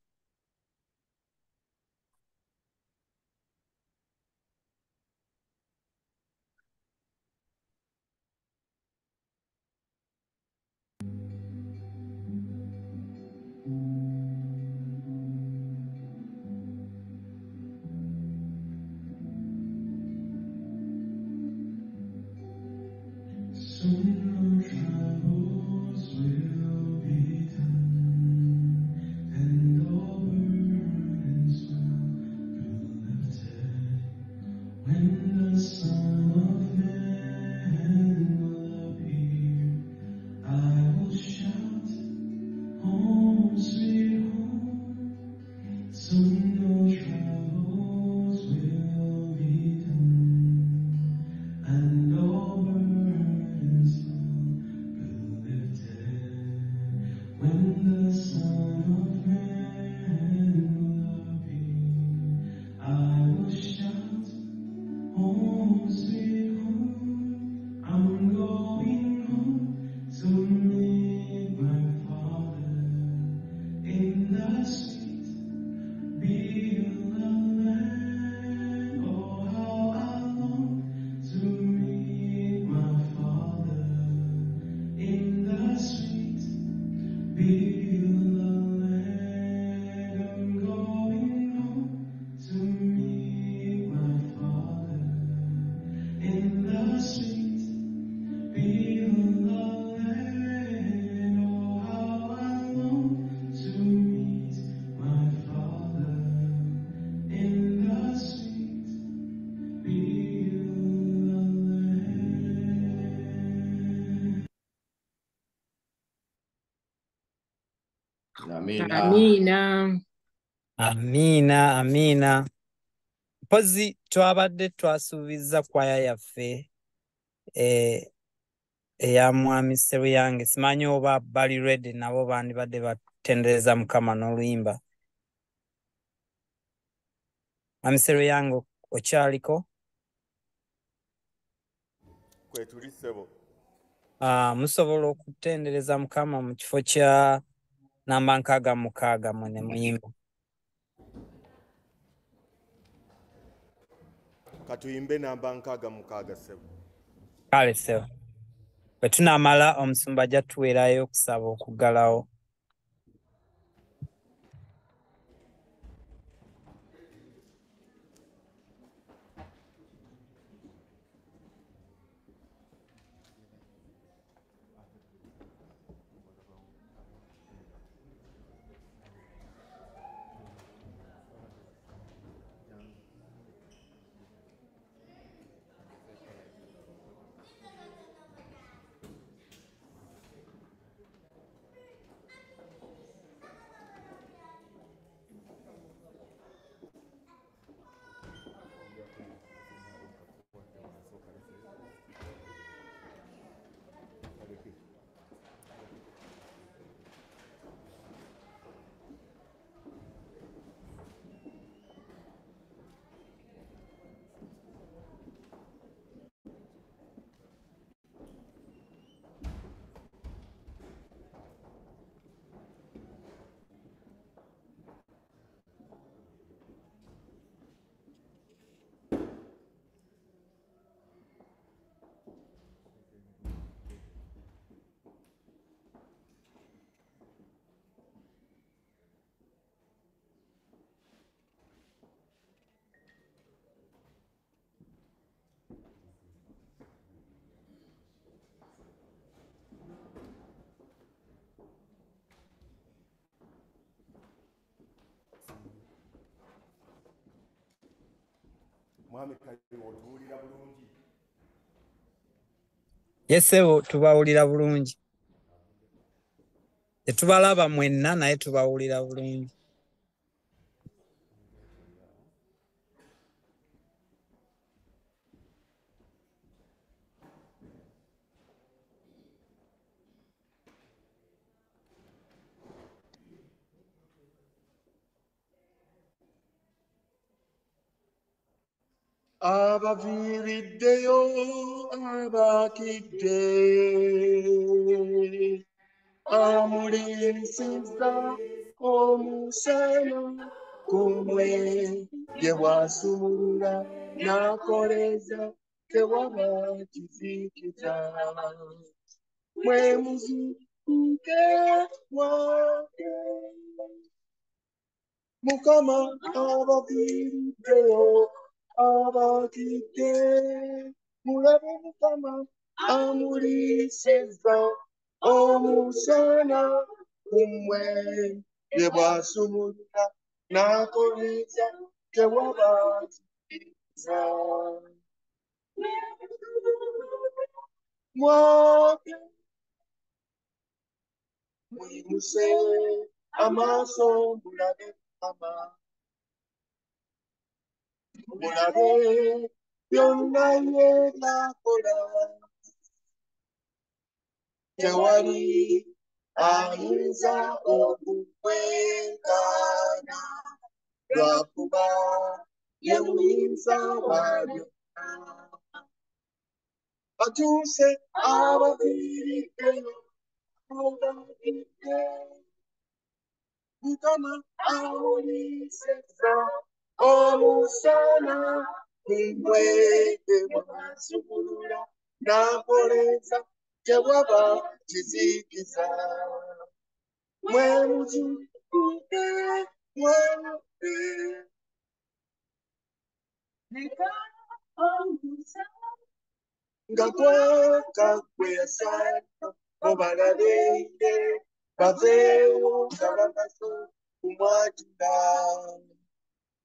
Speaker 5: Soon our troubles will be done, and all burdens will be lifted. When the Son of Man will appear, I will shout, home, sweet home. Soon your troubles will be done, and all burdens will be lifted. When the Son of Man will appear, I will shout, home, sweet home. I'm going home to meet my Father in the sweet Beulah land. Oh, how I long to meet my Father in the sweet Beulah land. I'm going home to meet my Father in the sweet Beulah land. Oh, how I long to meet my Father in the sweet Beulah land.
Speaker 1: Amiina.
Speaker 2: Amiina.
Speaker 4: Amiina, amiina. Mpozi twabadde twasuubizza kwaya yaffe eya Mwami Sseruyange. Simanyi oba bali ready nabo bandibadde batendereza Mukama n'oluyimba. Mwami Sseruyange, okyaliko?
Speaker 6: Kwetuli ssebo.
Speaker 4: Musobola okutendereza Mukama mu kifo kya namba 66 mwe ne muyimba.
Speaker 6: Katuyimbe namba 66 ssebo.
Speaker 4: Kale ssebo. Bwe tunaamala omusumba ajja tuweerayo okusaba okuggalawo.
Speaker 6: Mwami Kayiwa, otuwulira bulungi?
Speaker 4: Ye ssebo, tubawulira bulungi. Tetubalaba mwenna naye tubawulira bulungi.
Speaker 6: Abaviiriddeyo abakidde,
Speaker 7: Amuliisiza omusana ku mmwe ye bw'asumulula n'akoleza tewaba kizikiza. Mwe muzuukuke mwake. Mukama abaviiriddeyo abakidde. Mulabe Mukama amuliisizza omusana ku mmwe ye bw'asumulula n'akoleza tewaba kizikiza. Mwake muyimuse amaaso mulabe Mukama, mulabe byonna ye by'akola. Tewali ayinza okumwegaana lwakuba ye muyinza wa byonna. Batuuse abaviiriddeyo abakidde. Mukama amuliisizza omusana ku mmwe ye bw'asumulula n'akoleza tewaba kizikiza. Mwe muzuukuke mwake. Nga kwaka gwe yasanga mubalabeire baveewo nga bamaze kumwatula.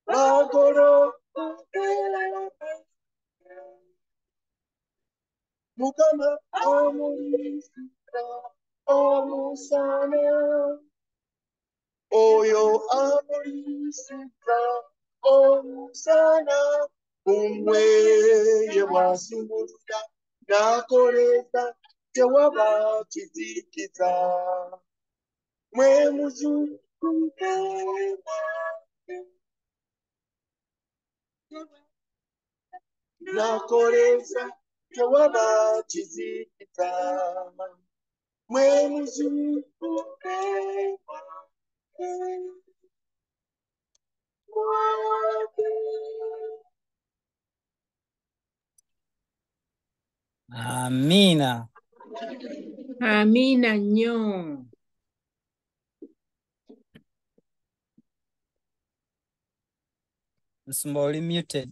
Speaker 7: Bagolokoke. Mukama amuliisiza omusana. Oyo amuliisiza omusana ku mmwe ye bw'asumulula n'akoleza tewaba kizikiza. Mwe muzuukuke mwake. N'akoleza tewaba kizikiza. Mwe muzuukuke mwake. Mwake.
Speaker 4: Amiina.
Speaker 2: Amiina nnyo.
Speaker 4: Musumba oli muted.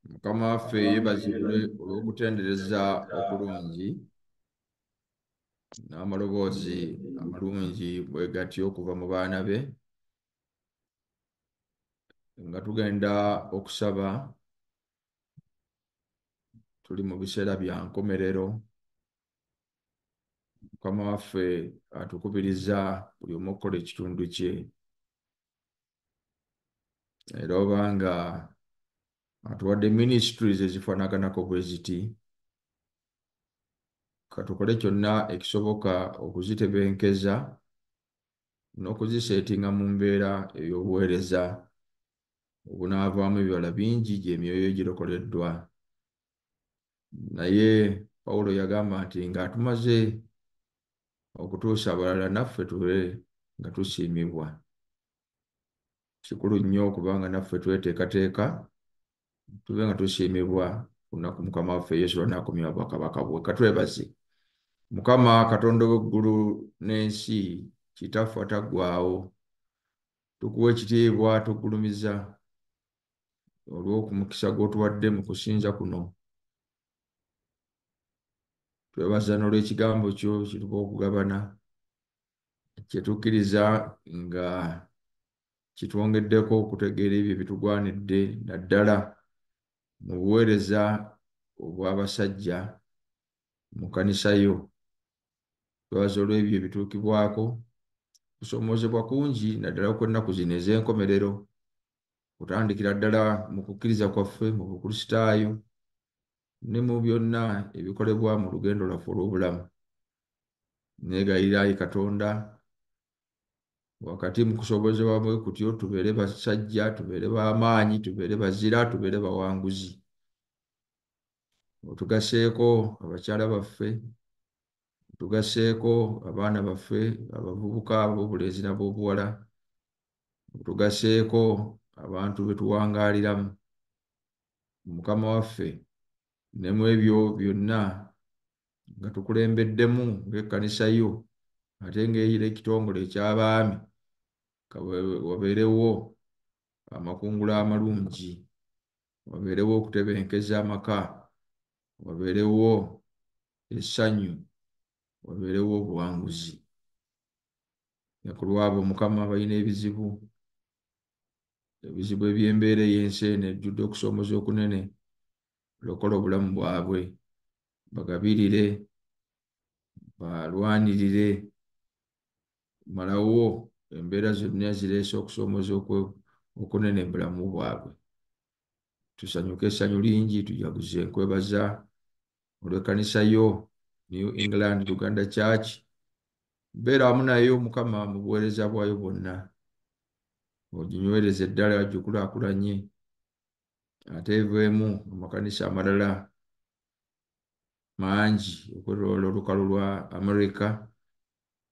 Speaker 1: Mukama waffe yeebazibwe olw'okutendereza okulungi n'amaloboozi amalungi bwe gatyo okuva mu baana be. Nga tugenda okusaba, tuli mu biseera bya nkomerero. Mukama waffe atukubiriza buli omu okukola ekitundu kye. Era obanga atuwadde ministries ezifaanaganako bwe ziti, katukole kyonna ekisoboka okuzitebenkeza n'okuziseetinga mu mbeera ey'obuweereza obunaavaamu ebibala bingi gy'emyoyo girokoleddwa. Naye Pawulo yagamba nti nga tumaze okutuusa abalala naffe tube nga tusiimibwa. Kikulu nnyo okubanga naffe tweteekateeka tube nga tusiimibwa ku lunaku Mukama waffe Yesu lw'anaakomyawo obwakabaka bwe. Katwebaze Mukama Katonda w'eggulu n'ensi, Kitaffe ataggwaawo, tukuwa ekitiibwa, tugulumiza olw'okumukisa gw'otuwadde mu kusinza kuno. Twebaza n'olw'ekigambo kyo kye tuba okugabana, kye tukkiriza nga kitwongeddeko okutegeera ebyo ebitugwanidde naddala mu buweereza obw'abasajja mu kkanisa yo. Twebaza olw'ebyo ebituukibwako, kusoomoozebwa kungi naddala kw'ennaku zino ez'enkomerero, kutandikira ddala mu kukkiriza kwaffe mu Bukristaayo ne mu byonna ebikolebwa mu lugendo lwaffe olw'obulamu. Neegayirira ayi Katonda, wakati mu kusoomozebwa bwe kutyo tubeere basajja, tubeere b'amaanyi, tubeere bazira, tubeere bawanguzi. Otugaseeko abakyala baffe, otugaseeko abaana baffe abavubuka ab'obulenzi n'ab'obuwala, otugaseeko abantu be tuwangaaliramu. Mukama waffe, ne mu ebyo byonna nga tukulembeddemu ng'ekkanisa yo ate ng'eyira ekitongole eky'abaami, wabeerewo amakungula amalungi, wabeerewo okutebenkeza amaka, wabeerewo essanyu, wabeerewo obuwanguzi. Ne ku lwabo Mukama balina ebizibu, ebizibu eby'embeera ey'ensi eno ejjudde okusoomoza okunene, lokola obulamu bwabwe, bagabirire, balwanirire, malawo embeera zonna ezireese okusoomoza okunene mu bulamu bwabwe. Tusanyuke essanyu lingi, tujaguze nkwebaza olw'ekkanisa yo New England Uganda Church. Beera wamu nayo Mukama mu buweereza bwayo bwonna, oginywereze ddala, gikulaakulanye, ate eveemu amakanisa amalala mangi okwetooloola olukalu lwa America.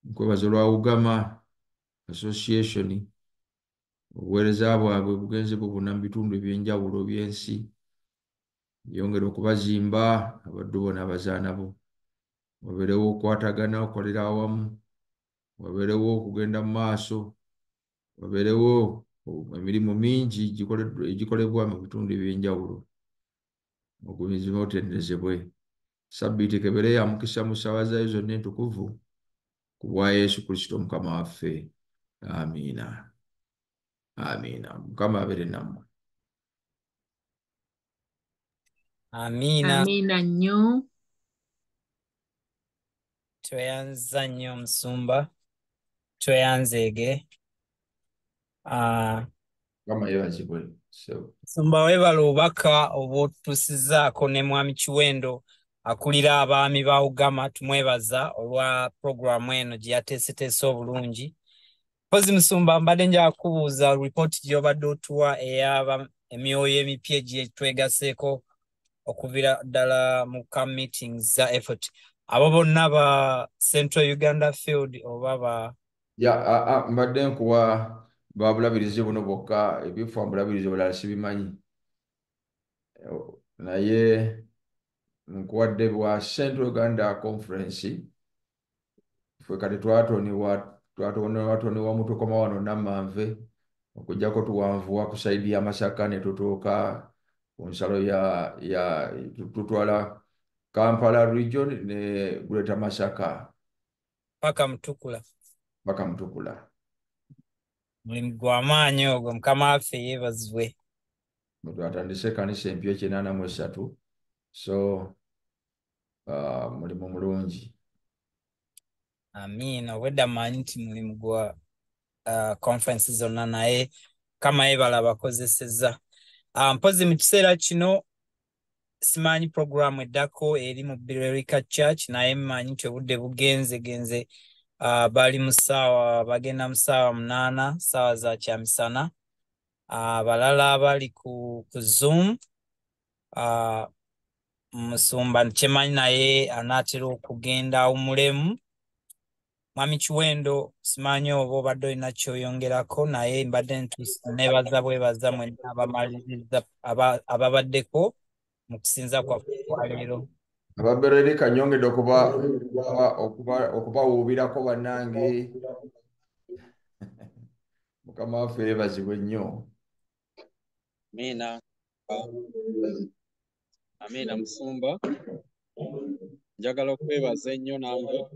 Speaker 1: Nkwebaza olwa Ugama Association, obuweereza bwabwe bugenze bubuna mu bitundu eby'enjawulo by'ensi. Yongera okubazimba abaddu bo n'abazaana bo, wabeerewo okukwatagana, okukolera awamu, wabeerewo okugenda mu maaso, wabeerewo emirimu mingi egikolebwa mu bitundu eby'enjawulo. Ogumizibwe otenderezebwe. Sabbiiti kebere ya mukisa mu ssaawa zaayo zonna entukuvu, ku bwa Yesu Kristo Mukama waffe. Amiina. Amiina. Mukama abeere nammwe.
Speaker 4: Amiina.
Speaker 2: Amiina nnyo.
Speaker 4: Tweyanza nnyo omusumba, tweyanzeege.
Speaker 1: Mukama yeebazibwe.
Speaker 4: Musumba weebale obubaka obwotutuusizzaako ne Mwami Kiwendo akulira abaami ba Ugama, tumwebaza olwa puroguramu eno gye yateeseteese obulungi. Mpozi musumba mbadde njagala kukubuuza ripooti gy'obadde otuwa ey'aba emyoyo emipya gye twegaseeko okuviira ddala mu camp meetings za effort. Abo bonna ba Central Uganda Field oba ba
Speaker 1: Ya, mbadde nkuwa babulabirizi buno bwokka, ebifa bulabirizi bulala sibimanyi, naye nkuwadde bwa Central Uganda Conference. Ffe kati twatonewa mutukoma wano Namanve, okuggyako tuwanvuwa ku sayidi ya Masaka ne tutuuka ku nsalo ya tutwala Kampala region ne Greater Masaka
Speaker 4: paka Mutukula.
Speaker 1: Paka Mutukula.
Speaker 4: Mulimu gwa maanyi ogwo, Mukama waffe yeebazibwe.
Speaker 1: Twatandise ekkanisa empya 83, so mulimu mulungi.
Speaker 4: Amiina. Obwedda mmanyi nti mulimu gwa conference zonna, naye Mukama yeebale abakozesezza. Mpozi mu kiseera kino simanyi puroguramu eddako eri mu Birerika Church, naye mmanyi nti obudde bugenzegenze. Bali mu ssaawa, bagenda mu ssaawa 8, ssaawa za kyamisana. Abalala abali ku Zoom, musumba kyemanyi naye anaatera okugenda awummulemu. Mwami Kiwendo simanyi oba obadde olina ky'oyongerako, naye mbadde neebaza bwebaza mwenna abamaliriza ababaddeko mu kusinza kwaffe okwaleero.
Speaker 1: Ababererika nnyongedde okubawuubirako bannange. Mukama waffe yeebazibwe nnyo.
Speaker 8: Amiina. Amiina musumba. Njagala okwebaza ennyo nange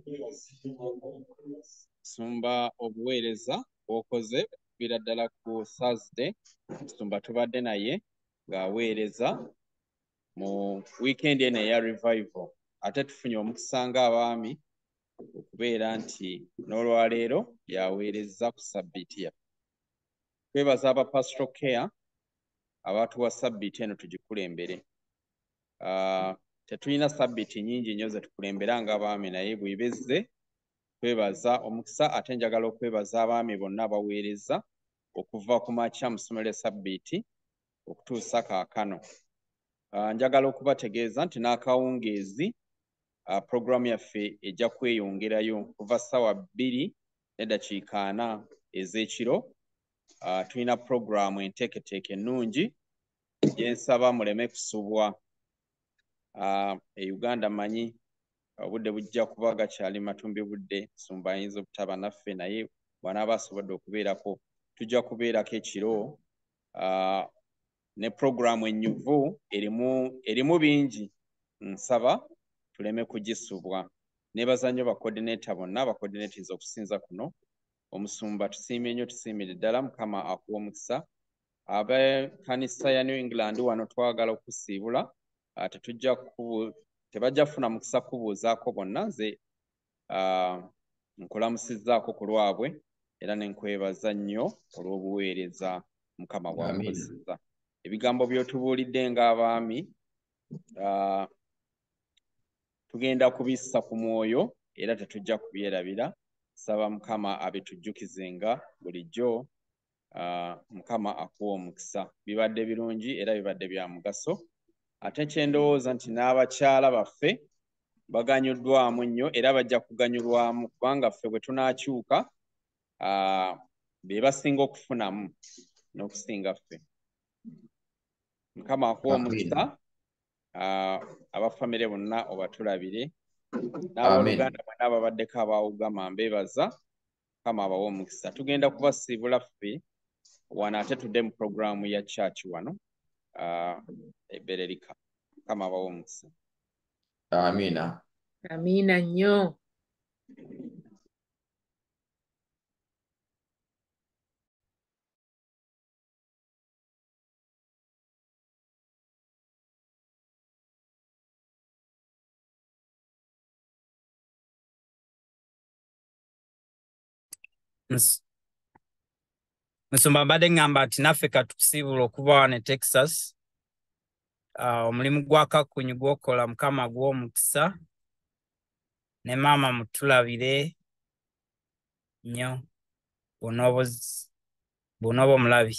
Speaker 8: musumba obuweereza bw'okoze okuviira ddala ku Thursday. Musumba tubadde naye ng'aweereza mu weekend eno eya revival, ate tufunye omukisa ng'abaami okubeera nti n'olwaleero yaweereza ku sabbiiti yaffe. Twebaza aba Pastoral Care abatuwa sabbiiti eno tugikulembere. Tetulina sabbiiti nnyingi nnyo ze tukulembera ng'abaami, naye bw'ebezze twebaza omukisa. Ate njagala okwebaza abaami bonna abaweereza okuva ku makya mu ssomero lya sabbiiti okutuusa kaakano. Njagala okubategeeza nti n'akawungeezi programu yaffe ejja kweyongerayo kuva 2:40 ez'ekiro. Tulina programu enteeketeeke ennungi gye nsaba muleme kusubwa. E Uganda manyi obudde bujja kuba gakyali matumbi budde, Nsumba ayinza obutaba naffe, naye bw'anaaba asobodde okubeerako tujja kubeerako ekiro ne programu ennyuvu erimu bingi, nsaba tuleme kugisubwa. Neebaza nnyo bacoordinator bonna abacoordinators okusinza kuno. Omusumba tusiimye nnyo, tusiimire ddala, Mukama akuwa omukisa. Ab'ekkanisa ya New England wano twagala okusiibula, tebajja kufuna mukisa kubuuzaako bonna, nze nkulamusizzaako ku lwabwe era ne nkwebaza nnyo olw'obuweereza Mukama bw'akozesa. Ebigambo by'otubuulidde ng'abaami tugenda kubissa ku mwoyo era tetujja kubyerabira. Saba Mukama abitujjukizenga bulijjo. Mukama akuwa omukisa. Bibadde birungi era bibadde bya mugaso. Ate kye ndowooza nti n'abakyala baffe baganyuddwamu nnyo era bajja kuganyulwamu, kubanga ffe bwe tunaakyuka be basinga okufunamu n'okusinga ffe. Mukama akuwa omukisa. Abafamire bonna obatulabire, n'abooluganda bonna ababaddeko abaawugama mbeebaza. Mukama abawe omukisa. Tugenda kubasiibula ffe wano ate tudde mu programu ya church wano ebererika. Mukama abawe omukisa.
Speaker 1: Amiina.
Speaker 2: Amiina nnyo.
Speaker 4: Musumba mbadde ngamba nti naffe katukusiibula okuva wano e Texas. Omulimu gwa Kakunyu gw'okola Mukama gw'omukisa, ne maama mutulabire nnyo bw'onooba omulabye.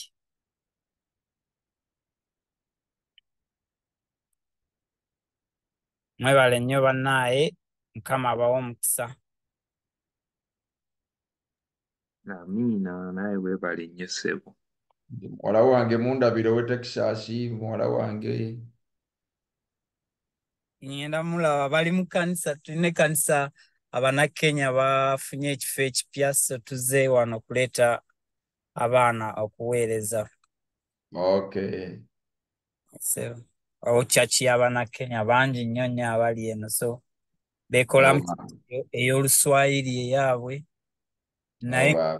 Speaker 4: Mwebale nnyo bannaaye, Mukama abawe omukisa.
Speaker 3: Amiina, naye weebale nnyo ssebo.
Speaker 1: Muwala wange mundabire ow'e Texas, muwala wange.
Speaker 4: Ngenda mulaba bali mu kkanisa, tulina ekkanisa Abannakenya bafunye ekifo ekipya, so tuzze wano okuleeta abaana okuweereza.
Speaker 1: Okay.
Speaker 4: So church y'Abannakenya bangi nnyo nnyo abali eno, so beekolamu ey'Oluswayiri eyaabwe, naye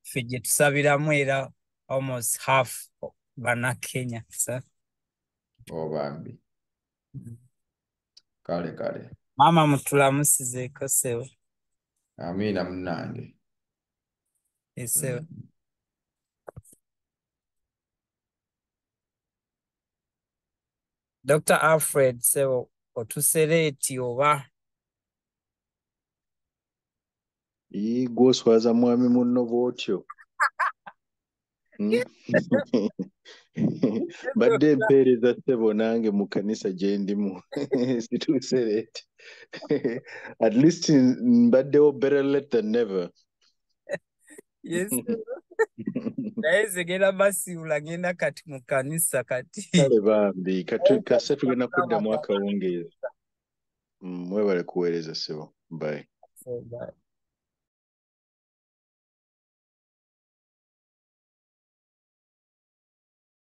Speaker 4: ffe gye tusabiramu era almost half Bannakenya. So
Speaker 1: bambi. Kale kale.
Speaker 4: Maama mutulamusizeeko ssebo.
Speaker 1: Amiina munnange.
Speaker 4: Ssebo. Dr. Alfred ssebo otusereeti oba?
Speaker 3: Gw'oswaza mwami munno bw'otyo. Mbadde mpeereza ssebo nange mu kkanisa gye ndimu. Situuse late. At least mbaddewo better late than never.
Speaker 4: Yes. Naye nze ngenda basiibula, ngenda kati mu kkanisa kati.
Speaker 3: Kale bambi, kase tugenda kuddamu akawungeezi. Mwebale kuweereza ssebo. Bye.
Speaker 4: Bye.